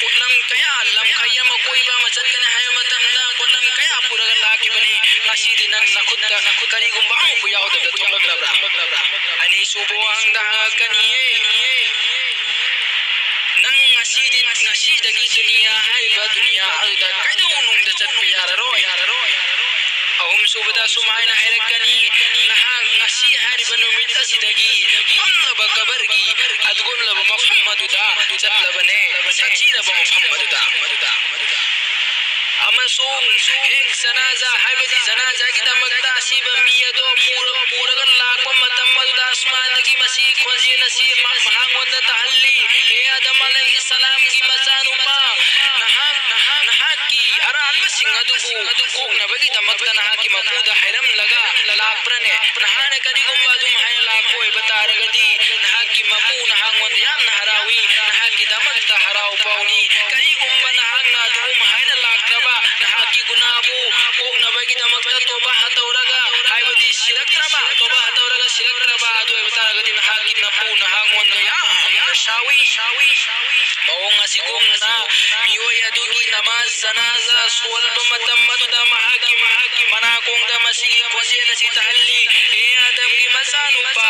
ꯄꯣꯠꯂꯝ ꯀꯌꯥ, ꯂꯝꯈꯩ ꯑꯃ ꯀꯣꯏꯕ ꯑꯃ ꯆꯠꯀꯅꯤ ꯍꯥꯏꯕ ꯃꯇꯝꯗ ꯄꯣꯠꯂꯝ ꯀꯌꯥ ꯄꯨꯔꯒ ꯂꯥꯛꯈꯤꯕꯅꯤ꯫ ꯉꯁꯤꯗꯤ ꯅꯪ ꯅꯈꯨꯠꯇ ꯀꯔꯤꯒꯨꯝꯕ ꯑꯃꯐꯥꯎ ꯌꯥꯎꯗꯕꯗ ꯊꯣꯛꯂꯛꯂꯕ꯭ꯔꯥ? ꯑꯅꯤꯁꯨꯕ ꯋꯥꯍꯪꯗ ꯍꯪꯉꯛꯀꯅꯤꯌꯦ, "ꯅꯪ ꯉꯁꯤ ꯉꯁꯤꯗꯤ, ꯉꯁꯤꯗꯒꯤ ꯗꯨꯅꯤꯌꯥ ꯍꯥꯏꯔꯤꯕ ꯗꯨꯅꯤꯌꯥ ꯑꯗꯨꯗ ꯀꯩꯗꯧꯅꯨꯡꯗ ꯆꯠꯄ ꯌꯥꯔꯔꯣꯏ꯫ ꯑꯍꯨꯝꯁꯨꯕꯗ ꯁꯨꯃꯥꯏꯅ ꯍꯥꯏꯔꯛꯀꯅꯤ, "ꯅꯍꯥꯛ ꯉꯁꯤ ꯍꯥꯏꯔꯤꯕ ꯅꯨꯃꯤꯠ ꯑꯁꯤꯗꯒꯤ ꯐꯝꯂꯕ ꯀꯕꯔꯒꯤ ꯑꯗꯨꯒꯨꯝꯂꯕ ꯃꯐꯝ ꯑꯗꯨꯗ ꯆꯠꯂꯕꯅꯦ, ꯁꯥꯊꯤꯔꯕ ꯃꯐꯝ ꯑꯗꯨꯗ"꯫ ꯑꯃꯁꯨꯡ ꯍꯦꯛ ꯖꯅꯥꯖꯥ ꯍꯥꯏꯕꯗꯤ ꯖꯅꯥꯖꯥꯒꯤꯗꯃꯛꯇ ꯑꯁꯤꯕ ꯃꯤ ꯑꯗꯣ ꯄꯨꯔ-, ꯄꯨꯔꯒ ꯂꯥꯛꯄ ꯃꯇꯝ ꯑꯗꯨꯗ ꯑꯁꯃꯥꯟꯗꯒꯤ ꯃꯁꯤꯒꯤ ꯈꯣꯟꯖꯦꯜ ꯑꯁꯤ ꯃ-, ꯃꯍꯥꯛꯉꯣꯟꯗ ꯇꯥꯍꯜꯂꯤ, "ꯍꯦ ꯑꯥꯗꯝ ꯑꯂꯩꯍꯤꯁꯁꯂꯥꯝꯒꯤ ꯃꯆꯥꯅꯨꯄꯥ, ꯅꯍꯥꯛ, ꯅꯍꯥꯛ, ꯅꯍꯥꯛꯀꯤ ꯑꯔꯥꯟꯕꯁꯤꯡ ꯑꯗꯨꯕꯨ ꯀꯣꯛꯅꯕꯒꯤꯗꯃꯛꯇ ꯅꯍꯥꯛꯀꯤ ꯃꯄꯨꯗ ꯍꯥꯏꯔꯝꯂꯒ ꯂꯥꯛꯄ꯭ꯔꯅꯦ? ꯅꯍꯥꯛꯅ ꯀꯔꯤꯒꯨꯝꯕ ꯑꯗꯨꯝ ꯍꯥꯏꯅ ꯂꯥꯛꯄ ꯑꯣꯏꯕ ꯇꯥꯔꯒꯗꯤ, ꯅꯍꯥꯛꯀꯤ ꯃꯄꯨ ꯅꯍꯥꯛꯉꯣꯟꯗ ꯌꯥꯝꯅ ꯍꯔꯥꯎꯏ, ꯅꯍꯥꯛꯀꯤꯗꯃꯛꯇ ꯍꯔꯥꯎ ꯄꯥꯎꯅꯤ꯫ ꯀꯔꯤꯒꯨꯝꯕ ꯅꯍꯥꯛꯅ ꯑꯗꯨꯒꯨꯝ ꯍꯥꯏꯅ ꯂꯥꯛꯇ꯭ꯔꯕ, ꯅꯍꯥꯛꯀꯤ ꯒꯨꯅꯥꯕꯨ ꯀꯣꯛꯅꯕꯒꯤꯗꯃꯛꯇ ꯇꯣꯕꯥ ꯇꯧꯔꯒ, ꯍꯥꯏꯕꯗꯤ ꯁꯤꯔꯛꯇ꯭ꯔꯕ, ꯇꯣꯕꯥ ꯇꯧꯔꯒ ꯁꯤꯔꯛꯇ꯭ꯔꯕ ꯑꯗꯨ ꯑꯣꯏꯕ ꯇꯥꯔꯒꯗꯤ, ꯅꯍꯥꯛꯀꯤ ꯃꯄꯨ ꯅꯍꯥꯛꯉꯣꯟꯗ ꯌꯥꯝꯅ ꯁꯥꯎꯏ꯫ ꯃꯑꯣꯡ ꯑꯁꯤꯒꯨꯝꯅ ꯃꯤꯑꯣꯏ ꯑꯗꯨꯒꯤ ꯅꯃꯥꯖ ꯖꯅꯥꯖꯥ ꯁꯣꯟꯕ ꯃꯇꯝ ꯑꯗꯨꯗ ꯃꯍꯥꯛꯀꯤ, ꯃꯍꯥꯛꯀꯤ ꯃꯅꯥꯀꯣꯡꯗ ꯃꯁꯤꯒꯤ ꯈꯣꯟꯖꯦꯜ ꯑꯁꯤ ꯇꯥꯍꯜꯂꯤ, "ꯍꯦ ꯑꯥꯗꯝꯒꯤ ꯃꯆꯥꯅꯨꯄꯥ,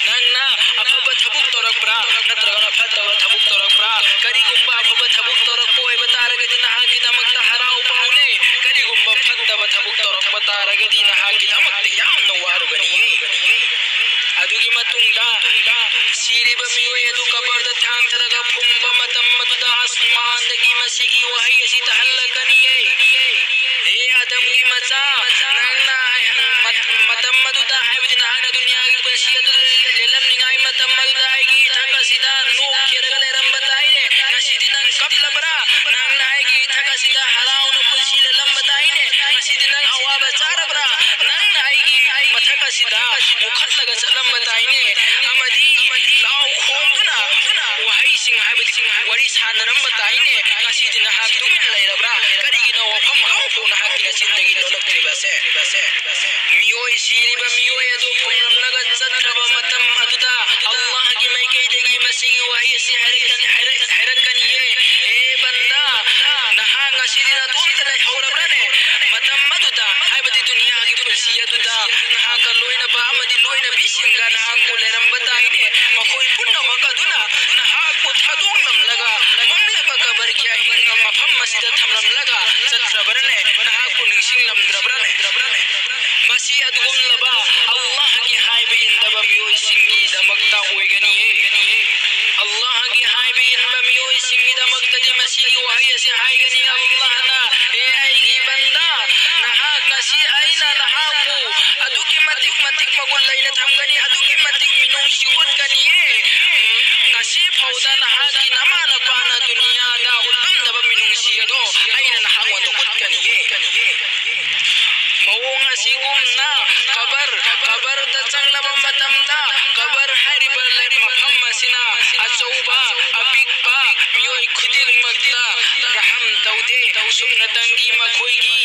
ꯅꯪꯅ ꯑꯐꯕ ꯊꯕꯛ ꯇꯧꯔꯛꯄ꯭ꯔꯥ ꯅꯠꯇ꯭ꯔꯒꯅ ꯐꯠꯇꯕ ꯊꯕꯛ ꯇꯧꯔꯛꯄ꯭ꯔꯥ? ꯀꯔꯤꯒꯨꯝꯕ ꯑꯐꯕ ꯊꯕꯛ ꯇꯧꯔꯛꯄ ꯑꯣꯏꯕ ꯇꯥꯔꯒꯗꯤ ꯅꯍꯥꯛꯀꯤꯗꯃꯛꯇ ꯍꯔꯥꯎ ꯄꯥꯎꯅꯦ, ꯀꯔꯤꯒꯨꯝꯕ ꯐꯠꯇꯕ ꯊꯕꯛ ꯇꯧꯔꯛꯄ ꯇꯥꯔꯒꯗꯤ ꯅꯍꯥꯛꯀꯤꯗꯃꯛꯇ ꯌꯥꯝꯅ ꯋꯥꯔꯨꯒꯅꯤꯌꯦ"꯫ ꯑꯗꯨꯒꯤ ꯃꯇꯨꯡꯗ ꯁꯤꯔꯤꯕ ꯃꯤꯑꯣꯏ ꯑꯗꯨ ꯀꯕꯔꯗ ꯊꯥꯡꯊꯔꯒ ꯐꯨꯝꯕ ꯃꯇꯝ ꯑꯗꯨꯗ ꯑꯁꯃꯥꯟꯗꯒꯤ ꯃꯁꯤꯒꯤ ꯋꯥꯍꯩ ꯑꯁꯤ ꯇꯥꯍꯜꯂꯛꯀꯅꯤꯌꯦ, "ꯍꯦ ꯑꯥꯗꯝꯒꯤ ꯃꯆꯥ, ꯅꯪꯅ ꯃꯠ-, ꯃꯇꯝ ꯑꯗꯨꯗ, ꯍꯥꯏꯕꯗꯤ ꯅꯍꯥꯛꯅ ꯗꯨꯅꯤꯌꯥꯒꯤ ꯄꯨꯟꯁꯤ ꯑꯗꯨ ꯂꯦꯜꯂꯝꯅꯤꯡꯉꯥꯏ ꯃꯇꯝ ꯑꯗꯨꯗ ꯑꯩꯒꯤ ꯏꯊꯛ ꯑꯁꯤꯗ ꯅꯣꯛꯈꯤꯔꯒ ꯂꯩꯔꯝꯕ ꯇꯥꯏꯅꯦ꯫ ꯉꯁꯤꯗꯤ ꯅꯪ ꯀꯞꯂꯕ꯭ꯔꯥ? ꯅꯪꯅ ꯑꯩꯒꯤ ꯏꯊꯛ ꯑꯁꯤꯗ ꯍꯔꯥꯎꯅ ꯄꯨꯟꯁꯤ ꯂꯦꯜꯂꯝꯕ ꯇꯥꯏꯅꯦ꯫ ꯉꯁꯤꯗꯤ ꯅꯪ ꯑꯋꯥꯕ ꯆꯥꯔꯕ꯭ꯔꯥ? ꯅꯪꯅ ꯑꯩꯒꯤ ꯃꯊꯛ ꯑꯁꯤꯗ ꯄꯨꯈꯠꯂꯒ ꯆꯠꯂꯝꯕ ꯇꯥꯏꯅꯦ꯫ ꯑꯃꯗꯤ ꯂꯥꯎ ꯈꯣꯡꯗꯨꯅ ꯋꯥꯍꯩꯁꯤꯡ ꯍꯥꯏꯕꯗꯤ ꯋꯥꯔꯤ ꯁꯥꯟꯅꯔꯝꯕ ꯇꯥꯏꯅꯦ꯫ ꯉꯁꯤꯗꯤ ꯅꯍꯥꯛ ꯇꯨꯃꯤꯟ ꯂꯩꯔꯕ꯭ꯔꯥ? ꯀꯔꯤꯒꯤꯅꯣ ꯋꯥꯐꯝ ꯑꯃꯐꯥꯎ ꯅꯍꯥꯛꯀꯤ ꯅꯆꯤꯟꯗꯒꯤ ꯂꯣꯜꯂꯛꯇ꯭ꯔꯤꯕꯁꯦ?" ꯃꯤꯑꯣꯏ, ꯁꯤꯔꯤꯕ ꯃꯤꯑꯣꯏ ꯑꯗꯨ ꯐꯨꯝꯂꯝꯂꯒ ꯆꯠꯈ꯭ꯔꯕ ꯃꯇꯝ ꯑꯗꯨꯗ ꯑꯜꯂꯥꯍꯒꯤ ꯃꯥꯏꯀꯩꯗꯒꯤ ꯃꯁꯤꯒꯤ ꯋꯥꯍꯩ ꯑꯁꯤ ꯍꯥꯏꯔꯛꯀꯅꯤ, ꯍꯥꯏꯔꯛ-, ꯍꯥꯏꯔꯛꯀꯅꯤꯌꯦ, "ꯍꯦ ꯕꯟꯗꯥ, ꯅꯍꯥꯛ ꯉꯁꯤꯗꯤ ꯅꯇꯣꯝꯇ ꯂꯩꯍꯧꯔꯕ꯭ꯔꯥꯅꯦ? ꯃꯇꯝ ꯑꯗꯨꯗ, ꯍꯥꯏꯕꯗꯤ ꯗꯨꯅꯤꯌꯥꯒꯤ ꯄꯨꯟꯁꯤ ꯑꯗꯨꯗ ꯅꯍꯥꯛꯀ ꯂꯣꯏꯅꯕ ꯑꯃꯗꯤ ꯂꯣꯏꯅꯕꯤꯁꯤꯡꯒ ꯅꯍꯥꯛꯄꯨ ꯂꯩꯔꯝꯕ ꯇꯥꯏꯅꯦ꯫ ꯃꯈꯣꯏ ꯄꯨꯝꯅꯃꯛ ꯑꯗꯨꯅ ꯅꯍꯥꯛꯄꯨ ꯊꯥꯗꯣꯛ-" ꯁꯤꯗ ꯊꯝꯂꯝꯂꯒ ꯆꯠꯈ꯭ꯔꯕ꯭ꯔꯅꯦ? ꯅꯍꯥꯛꯄꯨ ꯅꯤꯡꯁꯤꯡꯂꯝꯗ꯭ꯔꯕ꯭ꯔꯅꯦ? ꯃꯁꯤ ꯑꯗꯨꯒꯨꯝꯂꯕ ꯑꯜꯂꯥꯍꯒꯤ ꯍꯥꯏꯕ ꯏꯟꯗꯕ ꯃꯤꯑꯣꯏꯁꯤꯡꯒꯤꯗꯃꯛꯇ ꯑꯣꯏꯒꯅꯤꯌꯦ꯫ ꯑꯜꯂꯥꯍꯒꯤ ꯍꯥꯏꯕ ꯏꯟꯕ ꯃꯤꯑꯣꯏꯁꯤꯡꯒꯤꯗꯃꯛꯇꯗꯤ ꯃꯁꯤꯒꯤ ꯋꯥꯍꯩ ꯑꯁꯤ ꯍꯥꯏꯒꯅꯤ, ꯑꯜꯂꯥꯍꯅ, "ꯍꯦ ꯑꯩꯒꯤ ꯕꯟꯗꯥ, ꯅꯍꯥꯛ ꯉꯁꯤ ꯑꯩꯅ ꯅꯍꯥꯛꯄꯨ ꯑꯗꯨꯛꯀꯤ ꯃꯇꯤꯛ ꯃꯇꯤꯛ ꯃꯒꯨꯟ ꯂꯩꯅ ꯊꯝꯒꯅꯤ, ꯑꯗꯨꯛꯀꯤ ꯃꯇꯤꯛ ꯃꯤꯅꯨꯡꯁꯤ ꯎꯠꯀꯅꯤꯌꯦ꯫ ꯉꯁꯤ ꯐꯥꯎꯗ ꯅꯍꯥꯛꯀꯤ ꯅꯃꯥ ꯅꯄꯥꯅ ꯗꯨꯅꯤꯌꯥꯗ ꯎꯠꯂꯝꯗꯕ ꯃꯤꯅꯨꯡꯁꯤ ꯑꯗꯣ ꯑꯩꯅ ꯅꯍꯥꯛꯉꯣꯟꯗ ꯎꯠꯀꯅꯤꯌꯦ"꯫ ꯃꯑꯣꯡ ꯑꯁꯤꯒꯨꯝꯅ ꯀꯕꯔ, ꯀꯕꯔꯗ ꯆꯪꯂꯕ ꯃꯇꯝꯗ ꯀꯕꯔ ꯍꯥꯏꯔꯤꯕ ꯂꯩ-, ꯃꯐꯝ ꯑꯁꯤꯅ ꯑꯆꯧꯕ, ꯑꯄꯤꯛꯄ ꯃꯤꯑꯣꯏ ꯈꯨꯗꯤꯡꯃꯛꯇ ꯔꯍꯝ ꯇꯧꯗꯦ꯫ ꯁꯨꯞꯅꯇꯪꯒꯤ ꯃꯈꯣꯏꯒꯤ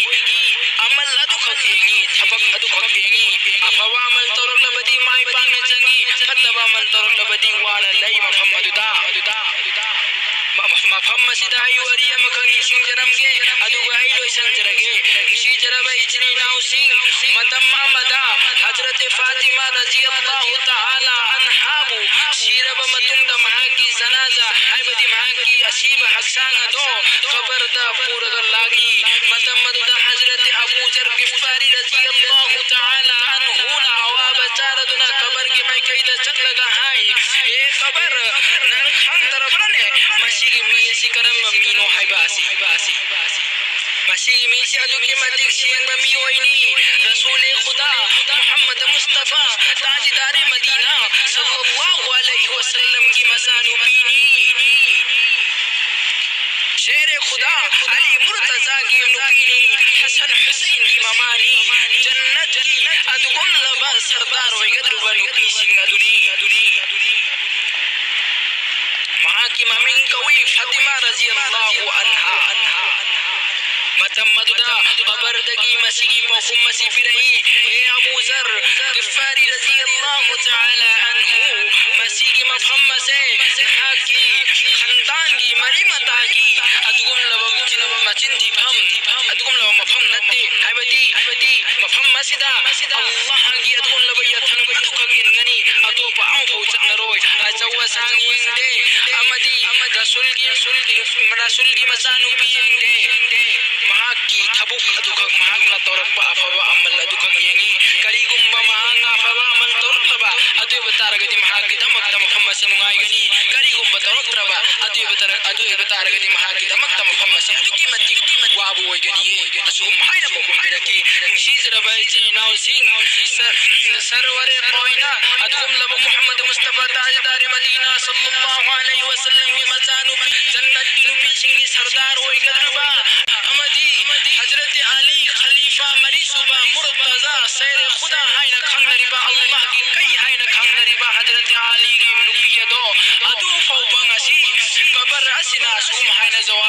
ꯑꯃꯜ ꯑꯗꯨꯈꯛ ꯌꯦꯡꯉꯤ, ꯊꯕꯛ ꯑꯗꯨꯈꯛ ꯌꯦꯡꯉꯤ꯫ ꯑꯐꯕ ꯑꯃꯜ ꯇꯧꯔꯛꯂꯕꯗꯤ ꯃꯥꯏ ꯄꯥꯛꯅ ꯆꯪꯉꯤ, ꯐꯠꯇꯕ ꯑꯃꯜ ꯇꯧꯔꯛꯂꯕꯗꯤ ꯋꯥꯅ ꯂꯩ ꯃꯐꯝ ꯑꯗꯨꯗ꯫ ꯃ-, ꯃꯐꯝ ꯑꯁꯤꯗ ꯑꯩ ꯋꯥꯔꯤ ꯑꯃꯈꯛ ꯅꯤꯡꯁꯤꯡꯖꯔꯝꯒꯦ, ꯑꯗꯨꯒ ꯑꯩ ꯂꯣꯏꯁꯤꯟꯖꯔꯒꯦ꯫ ꯅꯨꯡꯁꯤꯖꯔꯕ ꯏꯆꯤꯟ ꯏꯅꯥꯎꯁꯤꯡ, ꯃꯇꯝ ꯑꯃꯗ ꯍꯖꯔꯠ ꯐꯥꯇꯤꯃꯥ ꯔꯖꯤꯌꯜꯂꯥꯍꯨ ꯇꯥꯂꯥ ꯑꯟꯍꯥꯕꯨ ꯁꯤꯔꯕ ꯃꯇꯨꯡꯗ ꯃꯍꯥꯛꯀꯤ ꯖꯅꯥꯖꯥ, ꯍꯥꯏꯕꯗꯤ ꯃꯍꯥꯛꯀꯤ ꯑꯁꯤꯕ ꯍꯛꯆꯥꯡ ꯑꯗꯣ ꯀꯕꯔꯗ ꯄꯨꯔꯒ ꯂꯥꯛꯏ꯫ ꯃꯇꯝ ꯑꯗꯨꯗ ꯍꯖꯔꯠ ꯑꯕꯨ ꯖꯔ ꯒꯤꯐꯥꯔꯤ ꯔꯖꯤꯌꯜꯂꯥꯍꯨ ꯇꯥꯂꯥ ꯑꯟꯍꯨꯅ ꯑꯋꯥꯕ ꯆꯥꯔꯗꯨꯅ ꯀꯕꯔꯒꯤ ꯃꯥꯏꯀꯩꯗ ꯆꯠꯂꯒ ꯍꯥꯏ, "ꯍꯦ ꯀꯕꯔ, ꯅꯪ ꯈꯪꯗ꯭ꯔꯕ꯭ꯔꯅꯦ ꯃꯁꯤꯒꯤ ꯃꯤ ꯑꯁꯤ ꯀꯔꯝꯕ ꯃꯤꯅꯣ ꯍꯥꯏꯕ ꯑꯁꯤ?" ꯃꯁꯤꯒꯤ ꯃꯤꯁꯤ ꯑꯗꯨꯛꯀꯤ ꯃꯇꯤꯛ ꯁꯦꯡꯕ ꯃꯤꯑꯣꯏꯅꯤ꯫ ꯔꯁꯨꯂꯦ ꯈꯨꯗꯥ ꯃꯨꯍꯝꯃꯗ ꯃꯨꯁꯇꯐꯥ ꯇꯥꯖꯤꯗꯥꯔꯦ ꯃꯗꯤꯅꯥ ꯁꯜꯂꯜꯂꯥꯍꯨ ꯑꯂꯩꯍꯤ ꯋꯁꯜꯂꯝꯒꯤ ꯃꯆꯥꯅꯨꯄꯤꯅꯤ꯫ ꯁꯦꯔꯦ ꯈꯨꯗꯥ ꯑꯂꯤ ꯃꯨꯔꯇꯖꯥꯒꯤ ꯅꯨꯄꯤꯅꯤ꯫ ꯍꯁꯟ ꯍꯨꯁꯩꯟꯒꯤ ꯃꯃꯥꯅꯤ꯫ ꯖꯟꯅꯠꯀꯤ ꯑꯗꯨꯒꯨꯝꯂꯕ ꯁꯔꯗꯥꯔ ꯑꯣꯏꯒꯗꯧꯔꯤꯕ ꯅꯨꯄꯤꯁꯤꯡ ꯑꯗꯨꯅꯤ꯫ ꯃꯍꯥꯛꯀꯤ ꯃꯃꯤꯡ ꯀꯧꯏ ꯐꯥꯇꯤꯃꯥ ꯔꯖꯤꯌꯜꯂꯥꯍꯨ ꯑꯟꯍꯥ꯫ ꯃꯇꯝ ꯑꯗꯨꯗ ꯀꯕꯔꯗꯒꯤ ꯃꯁꯤꯒꯤ ꯄꯥꯎꯈꯨꯝ ꯑꯁꯤ ꯄꯤꯔꯛꯏ, "ꯍꯦ ꯑꯕꯨ ꯖꯔ ꯒꯤꯐꯥꯔꯤ ꯔꯖꯤꯌꯜꯂꯥꯍꯨ ꯇꯥꯂꯥ ꯑꯟꯍꯨ, ꯃꯁꯤꯒꯤ ꯃꯐꯝ ꯑꯁꯦ ꯅꯍꯥꯛꯀꯤ ꯈꯟꯗꯥꯡꯒꯤ ꯃꯔꯤ ꯃꯇꯥꯒꯤ ꯑꯗꯨꯒꯨꯝꯂꯕ ꯃꯆꯤꯟ, ꯃꯆꯤꯟ ꯊꯤꯐꯝ, ꯑꯗꯨꯒꯨꯝꯂꯕ ꯃꯐꯝ ꯅꯠꯇꯦ꯫ ꯍꯥꯏꯕꯗꯤ, ꯍꯥꯏꯕꯗꯤ ꯃꯐꯝ ꯑꯁꯤꯗ ꯑꯜꯂꯥꯍꯒꯤ ꯑꯗꯨꯒꯨꯝꯂꯕ ꯌꯥꯊꯪ ꯑꯗꯨꯈꯛ ꯏꯟꯒꯅꯤ, ꯑꯇꯣꯞꯄ ꯑꯃꯐꯥꯎ ꯆꯠꯅꯔꯣꯏ꯫ ꯑꯆꯧ ꯑꯁꯥꯡ ꯌꯦꯡꯗꯦ ꯑꯃꯗꯤ ꯔꯁꯨꯜꯒꯤ, ꯔꯁꯨꯜꯒꯤ, ꯔꯁꯨꯜꯒꯤ ꯃꯆꯥꯅꯨꯄꯤ ꯌꯦꯡꯗꯦ꯫ ꯃꯍꯥꯛꯀꯤ ꯊꯕꯛ ꯑꯗꯨꯈꯛ, ꯃꯍꯥꯛꯅ ꯇꯧꯔꯛꯄ ꯑꯐꯕ ꯑꯃꯜ ꯑꯗꯨꯈꯛ ꯌꯦꯡꯉꯤ꯫ ꯀꯔꯤꯒꯨꯝꯕ ꯃꯍꯥꯛꯅ ꯑꯐꯕ ꯑꯃꯜ ꯇꯧꯔꯛꯂꯕ ꯑꯗꯨ ꯑꯣꯏꯕ ꯇꯥꯔꯒꯗꯤ ꯃꯍꯥꯛꯀꯤꯗꯃꯛꯇ ꯃꯐꯝ ꯑꯁꯤ ꯅꯨꯡꯉꯥꯏꯒꯅꯤ꯫ ꯀꯔꯤꯒꯨꯝꯕ ꯇꯧꯔꯛꯇ꯭ꯔꯕ ꯑꯗꯨ ꯑꯣꯏꯕ ꯇꯥꯔ-, ꯑꯗꯨ ꯑꯣꯏꯕ ꯇꯥꯔꯒꯗꯤ ꯃꯍꯥꯛꯀꯤꯗꯃꯛꯇ ꯃꯐꯝ ꯑꯁꯤ ꯑꯗꯨꯛꯀꯤ ꯃꯇꯤꯛ ꯋꯥꯕ ꯑꯣꯏꯒꯅꯤꯌꯦ꯫ ꯑꯁꯤꯒꯨꯝ ꯍꯥꯏꯅ ꯄꯥꯎꯈꯨꯝ ꯄꯤꯔꯛꯈꯤ꯫ ꯅꯨꯡꯁꯤꯖꯔꯕ ꯏꯆꯤꯟ ꯏꯅꯥꯎꯁꯤꯡ, ꯁ-, ꯁꯔꯋꯔꯦ ꯀꯣꯏꯅ ꯑꯗꯨꯒꯨꯝꯂꯕ ꯃꯨꯍꯝꯃꯗ ꯃꯨꯁꯇꯐꯥ ꯇꯥꯖꯗꯥꯔꯦ ꯃꯗꯤꯅꯥ ꯁꯜꯂꯜꯂꯥꯍꯨ ꯑꯂꯩꯍꯤ ꯋꯥꯁꯜꯂꯝꯒꯤ ꯃꯆꯥꯅꯨꯄꯤ, ꯖꯟꯅꯠꯀꯤ ꯅꯨꯄꯤꯁꯤꯡꯒꯤ ꯁꯔꯗꯥꯔ ꯑꯣꯏꯒꯗꯧꯔꯤꯕ ꯑꯃꯗꯤ ꯍꯖꯔꯠ ꯑꯂꯤ ꯈꯂꯤꯐꯥ ꯃꯔꯤꯁꯨꯕ ꯃꯨꯔꯇꯖꯥ ꯁꯦꯔꯦ ꯈꯨꯗꯥ ꯍꯥꯏꯅ ꯈꯪꯅꯔꯤꯕ, ꯑꯜꯂꯥꯍꯒꯤ ꯀꯩ ꯍꯥꯏꯅ ꯈꯪꯅꯔꯤꯕ ꯍꯖꯔꯠ ꯑꯂꯤꯒꯤ ꯅꯨꯄꯤ ꯑꯗꯣ ꯑꯗꯨ ꯐꯥꯎꯕ ꯉꯁꯤ ꯀꯕꯔ ꯑꯁꯤꯅ ꯑꯁꯨꯝ ꯍꯥꯏꯅ ꯖꯋꯥꯕ